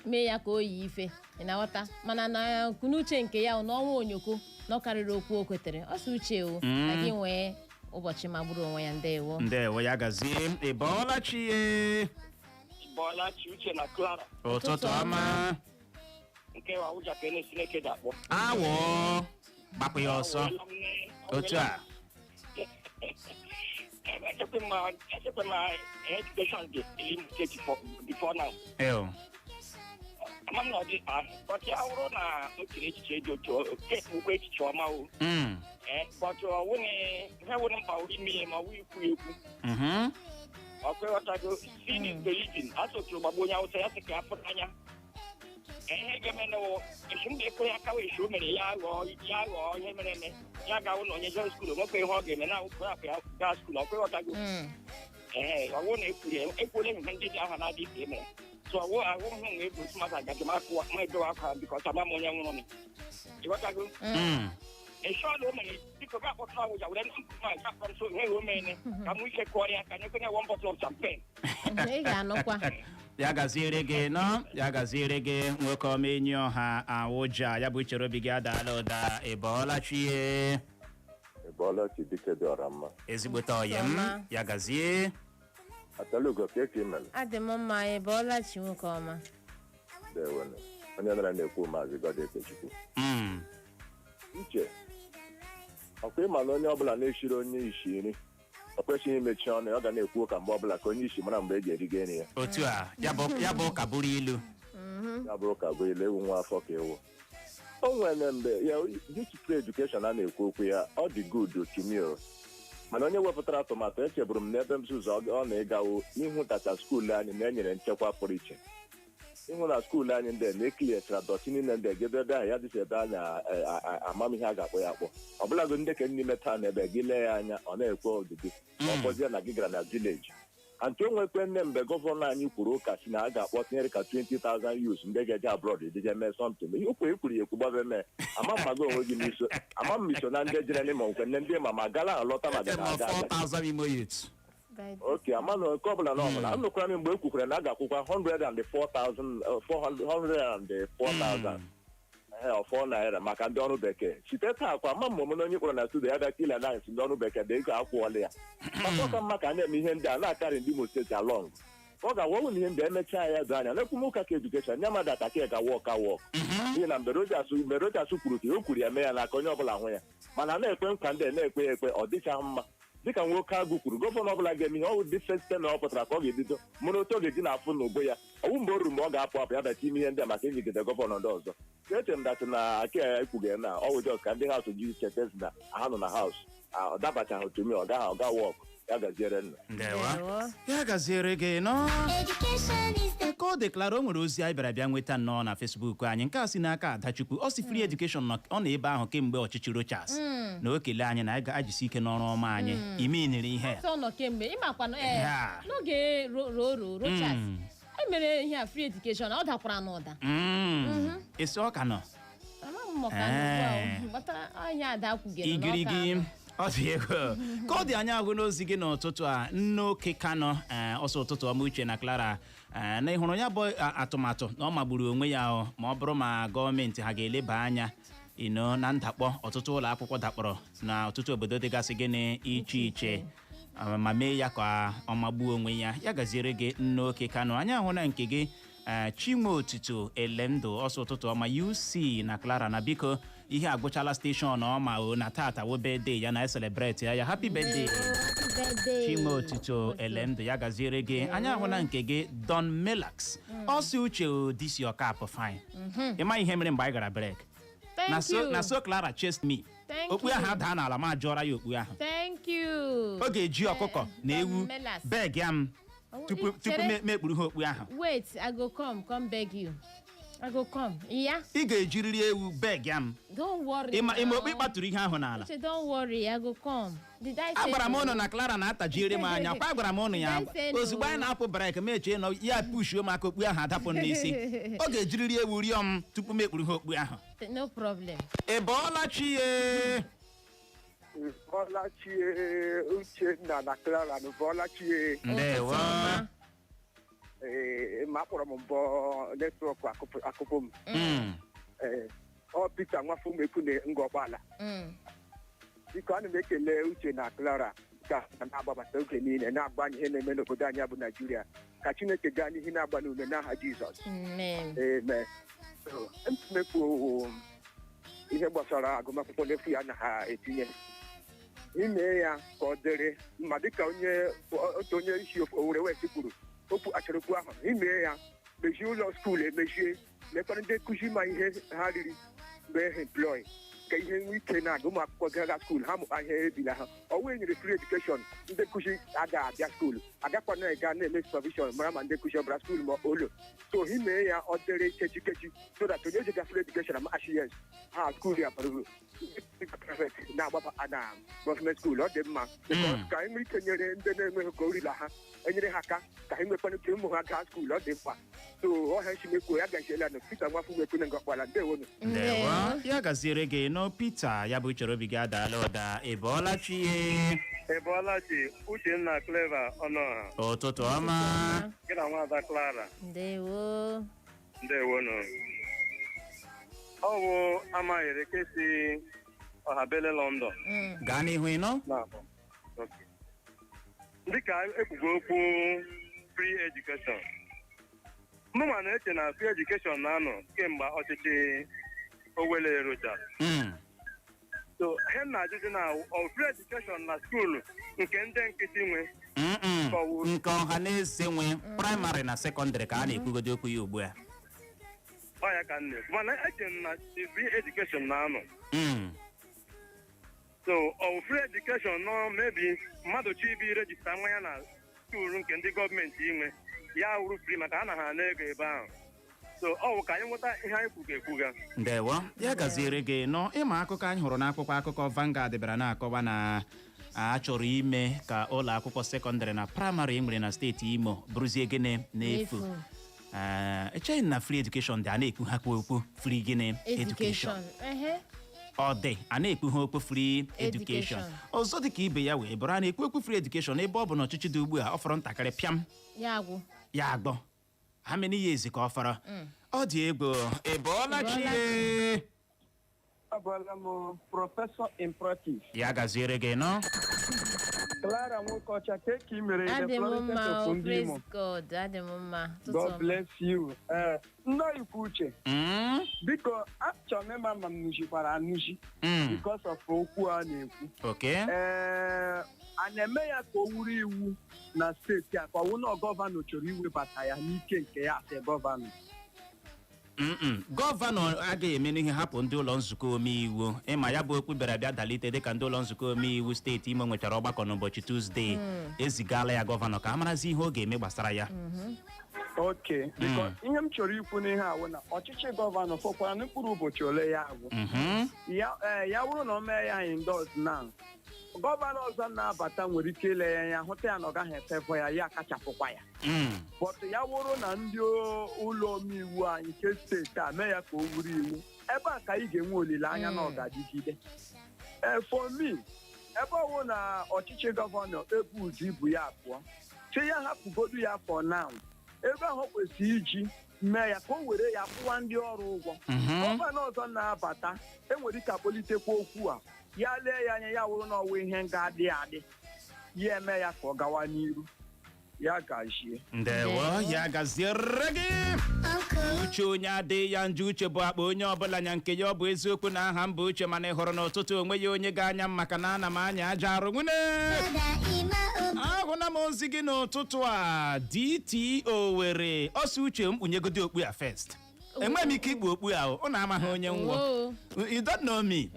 mee ya ka o yi ife, ị na-aghọta, mana na n'uche nke ya, na ọnwa onyoko na ọ karịrị okwu o kwetere. Ọ sị uche o ka gị nwee ụbọchị magburu onwe ya. Ndewo. Ndewo, ya gazie. Ị bọọla chi ye? Bọọla chi, Uche na Clara. Ụtụtụ ọma. Nke wa ụja ka ene Chineke ga-akpọ. Awọ, gbapụ ya ọsọ otu a. Echekwa ma education dị Imo Steeti before now. Ew. Ama m na ọ dị ah, but ya wụrụ na o chere echiche dị otu kekpukwa echiche ọma o. Ee, but ọ wụghị ihe wụrụ mkpa wụrụ ime ihe ma ọ wụ ikwu ekwu. Ọkwa ịghọtago, seeing is believing. Asụtụrụ gbagbo onye Awụsa ya sị ka afụ n'anya. Ihe ga-eme na esu m ga-ekwe ya akawa esu o mere ya ghọọ ya ghọọ ihe mere eme ya ga-awụ na onye jere school nwekwa ihe ọ ga-eme na awụpụ akpa ya gaa school. Ọkwa ịghọtago, ee, ọwụ na ekwuru ya ekwuola m ihe ndị dị ahụ na-adị ka emere so ọwụ ahụ m hụ na ebu mmadụ agaji m akụwa ma ebewe akwa because ama m onye nwụrụ m, ịghọtago. Eshọọlụ o mere, biko ga akpọtụrụ Awụja were ndị ma ga akpọ m so ihe o mere ka m ike kụọ ya ka nyekwenye one bottle of champagne. Ị ga-anụkwa. Ya gaziere gị nọ, ya gaziere gị, nwoke ọma, enyi ọha Awụja. Ya bụ chere obi gị adaala ụda. Ị bọọla chi ye? Ị bọọla chi, dike dị ọra mma. Ezigbote ọyị m. Ọma. Ya gazie. Atalugo ka eke mere. Adị m mma, ị bọọla chi, nwoke ọma. Dewene onye nara na-ekwu, Maazị God Ekechukwu. Uche, ọkwa ịma na onye ọbụla na-eshiri onye isi nri, ọ kwesịghị imechi ọnụ ya, ọ ga na-ekwu ụka mgbe ọbụla ka onye isi mara mgbe e ji erigo nri ya. Otu a, ya bụ ka bụrụ ilu. Ya bụrụ ka bụ ilu, ewu nwa afọ ka ewu. O nwere mgbe ya this free education a na-ekwu okwu ya, ọ dị good to me o. Mana onye wepụtara atụmatụ, echeburu m n'ebe m ụzọ ọ na-ịgawo ịhụ tacha school anyị na enyere nchekwa pụrụ iche, ịhụ na school anyị ndị na-ekiliechara dirty niile ndị egebe ebe ahụ ya dịcha ebe a na-amamihe a ga-akpọ ya akpọ ọbụlagodi ndị ke n'ime taa na ebe gị lee ya anya, ọ na-ekwe odidi ma ọ kpọzie na gị gara na village antị. O nwekwe nne mgbe gọvanọ anyị kwuru ụka si na a ga-akpọ tinyere ka 20,000 youths ndị ga-eje abroad ejeje mee something. Ihe okwu ekwuru ya ekwu gbabe mee ama m maga onwe gị n'iso ama m iso na ndị jere n'ịma nkwe nne ndị ma ma gala alọta ma ga na-aga aga. 4,000 Imo youths. Oke ama na nke ọbụla na ọbụla anụkwara m mgbe e kwukwara na a ga-akwụkwa 104,000, 404,000 ọfọ naira maka ndị ọrụ bekee site taa kwa. Ama m na onye kpọrọ na studio ya bịa kila lines ndị ọrụ bekee dị ego akwụọla ya maka ọka mma ka a na-eme ihe ndị a na-akarị ndị Imo Steeti along. Ọ ga-awọwụ na ihe ndị emechaa ya doo anya na-ekwu m ụka ka education nye mmadụ ataka ya ga wọk ka wọk, n'ihi na mgbe Rojas kwuru ka o kwuru ya mee ya n'aka onye ọbụla hụ ya, mana na-ekwe nkwa ndị a na-ekwe ya ekwe, ọ dịchaghị mma. Dịka nwoke agụ kwuru, gọvanọ ọbụla ga-eme ihe ọwụ dị first na ọ pụtara ka ọ ga-ebido mụrụ otu ọ ga-eji na-afụ n'ubo ya ọwụ mgbe o ruru mgbe ọ ga-apụ apụ ya bata ime ihe ndị a maka enyigide gọvanọ ndị ọzọ. Eche m that na aka ya ekwughị na ọwụ just ka ndị House ji chetezi na ha nọ na House, ọ dabachaghị otu ọ gaghị ọga work. Ya gaziere nna. Ndewo, ya gaziere gị nọ. Ka ọ declara o nwere ozi anyị bịara bịa nweta nnọọ na Facebook anyị, nke a si n'aka Adachukwu. Ọ si free education nọ ọ nọ ebe ahụ kemgbe ọchịchị Rochas, na o kelee anyị na anyị ga-ajisi ike n'ọrụ ọma anyị ime niri ihe. Sọ nọ kemgbe ịmakwa na ee n'oge Rochas e mere ihe a free education, ọ dakwara n'ụda. Esi ọ ka nọ. Ama m maka na ugbu a, gbata ọhịa ada kwugere na ọ ka Igirigi nọ. Ọ dị ego ka ọ dị anya ahụ n'ozi gị n'ụtụtụ a. Nnoke Kano, ọsọ ụtụtụ ọma, Uche na Clara. Na ịhụrụ ya bụ atụmatụ na ọ magburu onwe ya o, ma ọ bụrụ ma gọọmenti ha ga-eleba anya ino na ndakpọ ọtụtụ ụlọ akwụkwọ dakpọrọ na ọtụtụ obodo dịgasị gịnị iche iche, ma mee ya ka ọ magbuo onwe ya. Ya gaziere gị, Nnoke Kano. Anyị ahụ na nke gị, Chinwe Otuto Elendụ, ọsọ ụtụtụ ọma, UC na Clara, na biko ihe agwụchala station ọma o na tata wo birthday ya na celebrate ya happy birthday. Happy birthday. Chinwe Otuto Elendụ, ya gaziere gị. Anyị ahụ na nke gị, Don Melax, ọsọ uche o, this your cap fine. Ịma ihe mere mgbe anyị gara break? Thank Na so you. na so Clara chased me. Thank Okpu you. ahụ adaa n'ala, ma jụọra ya okpu ahụ. Thank you. Ọ ga-eji ọkụkọ na ewu Don Melas. beg ya m Oh, tupu tupu chere. mekpuru ha okpu ahụ. Wait, I go come, come beg you. I go come. Yeah? Ị ga-ejiriri ewu beg ya m. Don't worry. Ịma Now. okpu ịkpatụrụ ihe ahụ n'ala. Uche, don't worry. I go come. Did I say Agwara m no? ụnụ na Clara na-atajiere m anya kwa. Agwara m ụnụ ya. Did I say no? Ozugbo anyị na-apụ break, m echee na ya pushuo m aka, okpu ahụ adapụ m n'isi. Ọ ga-ejiriri ewu rịọ m tupu m ekpuru ha okpu ahụ. No problem. Ị bọọla chi ye? Bọlachi, Uchenna na Clara na Bọlachi. Ndewo. Ee, ma akpọrọ m mbọ network akụpụ m. Ee, ọ Peter Nwafọ na Ngọkpala. Biko, ana m ekele Uche na Clara ka na-agbabata oge niile na-agba anyị ihe na-eme n'obodo anyị bụ Naijiria. Ka Chineke gaa n'ihu na-agba n'ume n'aha Jizọs. Amen. Amen. So, mmekwu ihe gbasara agụmakwụkwọ n'efu ya na ha etinye ime ya ka ọ dịrị mma, dịka onye otu onye isi Owerri West kwuru okwu achọrọkwu ahụ, ime ya mechie ụlọ school, emechie, mekwara ndị nkụzi ma ihe ha riri mgbe ha employ, ka ihe nwee ike na-aga ụmụ akwụkwọ gaga school, ha mụta ihe ebila ha. Ọnwa enyere free education, ndị nkụzi agaghị abịa school, agakwa na-ega na-eme supervision mara ma ndị nkụzi ọbara school ma olo. So ime ya ọ dịrị kechi kechi, so that onye jiga free education ama ashi yes ha school ya bara uru. Ndị private na-agbaba na gọọmenti school, ọ dị mma because ka anyị nwee ike nyere ndị na-enweghị ka orila ha, enyere ha aka ka anyị nwekwana ike ụmụ ha gaa school, ọ dị mkpa. So ọha nchimekwu ya gaziela na Peter Nwafọ nwekwu Ngọkpala. Ndewonu. Ndewo, ya gaziere gị nụ, Peter. Ya bụ uchere obi gị adaala ụda. Ị bọọla chi ye? Ị bọọla chi, Uchenna, Clever Ọnụọha. Ụtụtụ ọma. Gị na nwada Clara. Ndewo. Ndewonu. Ọ bụ amaghịrị ka esi Ọhabele London. Gaa n'ihu, ịnụ. Na-abụ. Okay. Dịka ekwugo okwu free education, mụnwa na-eche na free education na-anọ kemgbe ọchịchị Owele Rochas. So ihe m na-ajụjụ na ọ free education na school nke ndị nkịtị nwe? Mm-mm. Nke ọha na eze nwe, praịmarị na sekọndịrị ka a na-ekwugodi okwu ya ugbu a. Ọ ya ka m na-ekwu, mana eche m na the free education na-anọ. So ọ free education nọ, maybe mmadụ chi ibi register nwa ya na school nke ndị gọọmenti inwe, ya wuru free maka a na ha ana ego ebe ahụ. So ọ bụ ka anyị nweta ihe anyị kwuga ekwuga. Ndewo, ya gaziere gị nọ. Ịma akụkọ anyị hụrụ n'akwụkwọ akụkọ Vanguard bịara na-akọwa na a chọrọ ime ka ụlọ akwụkwọ sekọndịrị na praịmarị e nwere na steeti Imo bụrụzie gịnị? N'efu. N'efu. Ee, echeghị m na free education dị, a na-ekwu ha kwa okwu free gịnị? Education. Ehe. Ọ dị, a na-ekwu ha okwu free education. Education. Ọzọ dị ka ibe ya wee bụrụ, a na-ekwu okwu free education ebe ọ bụ na ọchịchị dị ugbu a, ọ fọrọ ntakịrị pịam Ya agwụ. ya agbọ. How many years ka ọ fọrọ? Ọ dị egwu. Ị bọọla chi? Abụọla m, professor in practice. Ya gaziere gị nọ. Clara Nwokocha, ka ka ị mere? Adị m The mma. Florissant O of ndị praise Imo. God, adị m mma. Ụtụtụ God ọma. bless you. Ee, nnọọ ikwu uche. Biko, achọrọ m ịma ma m nụchikwara anụchi because of okwu a na-ekwu. Ee, a na-eme ya ka o wuru iwu na steeti a, ka ọ wụ na gọvanọ chọrọ iwebata ya n'ike nke ya asị gọvanọ? Gọvanọ agaghị eme n'ihe, hapụ ndị ụlọ nzukọ omeiwu. Ịma ya bụ okwu bịara bịa dalite dịka ndị ụlọ nzukọ omeiwu steeti Imo nwechara ọgbakọ n'ụbọchị Tuzdee. Ezigala ya gọvanọ ka a marazi ihe ọ ga-eme gbasara ya. Okay, because ihe m chọrọ ikwu n'ihe a wụ na ọchịchị gọvanọ fọkwara n'mkpụrụ ụbọchị ole ya agwụ. Ya ee, ya bụrụ na o mee ya endorse na gọvanọ ọzọ na-abata nwere ike ile ya anya, hụta ya na ọ gaghị efevọ ya, ya kachapụkwa ya. But ya bụrụ na ndị ụlọ omeiwu anyị nke steeti a mee ya ka o wuru iwu, ebe a ka anyị ga-enwe olileanya na ọ ga-adịgide. Ee, for me, ebe ọ wụ na ọchịchị gọvanọ ebu ụzọ ibu ya pụọ, si ya hapụgodu ya for now, ego ahụ kwesịrị iji mee ya ka o were ya kwụwa ndị ọrụ ụgwọ. Gọvanọ ọzọ na-abata enwere ike akpọlitekwa okwu a, ya lee ya anya, ya wụrụ na ọwụ ihe nga-adị adị, ya eme ya ka ọ gawa n'iru. Ya gazie. Ndewo, ya gaziere gị. Uche onye adịghị ya njọ, uche bụ akpa onye ọbụla nya nke ya. Ọ bụ eziokwu na aha m bụ Uche, mana ị hụrụ n'ụtụtụ onwe ya onye ga-anya m maka na ana m anya aja arụ. Nwune, ahụna m ozi gị n'ụtụtụ a. DT Owere ọsọ uche mkpunyegodi okpu a first. Enweghị m ike ikpu okpu a o. Unu amaghị onye nwụọ. You don't know me.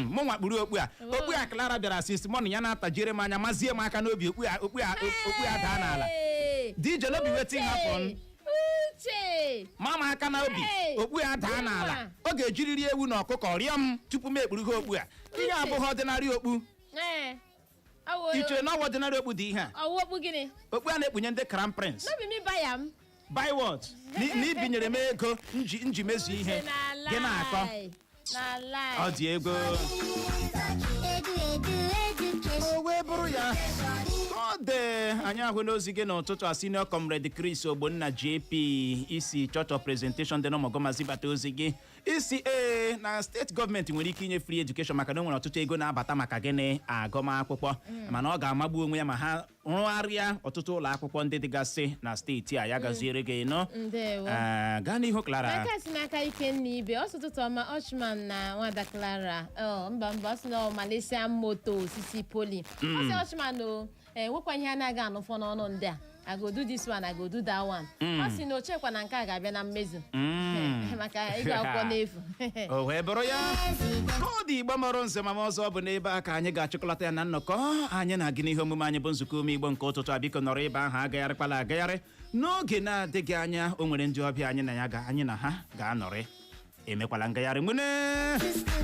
Mụ nwa kpuru okpu a, okpu a Clara bịara since morning ya na-atajiri m anya, mazie m aka n'obi. Okpu a, okpu a, okpu a daa n'ala. DJ, no be wetin happen. Uche! Mama aka n'obi. Hey! Okpu a daa n'ala, ọ ga-ejiriri ewu na ọkụkọ rịọ m tupu m ekpuru ha okpu a. Ihe abụghị ordinary okpu. Ee. I chere na ọ ordinary okpu dị ihe a? Ọwụ okpu gịnị? Okpu a na-ekpunye ndị crown prince. No be me buy am. Buy what? Na ibinyere m ego nji mezu ihe Na gị na-akọ. lie. Na lie. Ọ dị ego. bụrụ ya. Ka ọ dị, anyị ahụ n'ozi gị n'ụtụtụ a. Senior Comrade Chris Ogbonna JP, isi Church of Presentation dị n'Ụmụgọma, zibata ozi gị. Isi ee, na steeti gọọmenti nwere ike inye free education maka na o nwere ọtụtụ ego na-abata maka gịnị? Agụmakwụkwọ. Mana ọ ga-amagbu onwe ya ma ha rụgharịa ọtụtụ ụlọ akwụkwọ ndị dịgasị na steeti a. Ya gaziere gị nọ. Ndewo. Ee, gaa n'ihu, Clara. N'aka si n'aka Ikenna Ibe ọsọ. Ụtụtụ ọma, Ọchman na nwada Clara. Ọ, mba mba, ọ sị na ọ Malaysia moto osisi poli. Ọ sị, Ọchman o, enwekwa ihe anaghị anụfọ n'ọnụ ndị a. I go do this one, I go do that one. Ọ sị na o chekwa na nke a ga-abịa na mmezu maka ịgụ akwụkwọ n'efu. O wee bụrụ ya. Ka ọ dị, Igbo mọrọ nze ma ọzọ, bụ n'ebe a ka anyị ga-achịkọlata ya na nnọkọ anyị na gị n'ihe omume anyị bụ nzukọ ume Igbo nke ụtụtụ a. Biko nọrọ ebe ahụ, agagharịkwala agagharị. N'oge na-adịghị anya, o nwere ndị ọbịa anyị na ya ga anyị na ha ga-anọrị. Emekwala ngagharị nwene.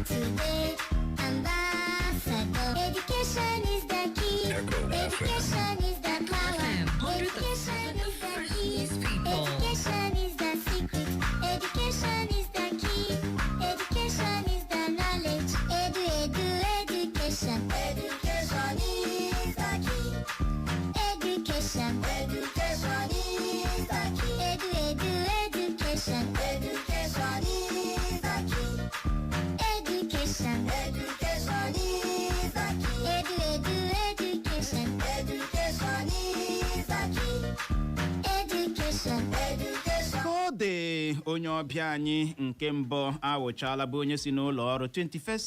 Today, ambassador. Education is the key. Education is the power. Education is the key. Education is the secret. Education is the key. Education is the knowledge. Edu, edu, education. Education is the key. Education. Education is the key. Edu, edu, education. Education is the key. Education. Education is the key. Edu, edu, education. Education is the key. Education. Education. Ka ọ dị, onye ọbịa anyị nke mbụ awụchala, bụ onye si n'ụlọ ọrụ 21st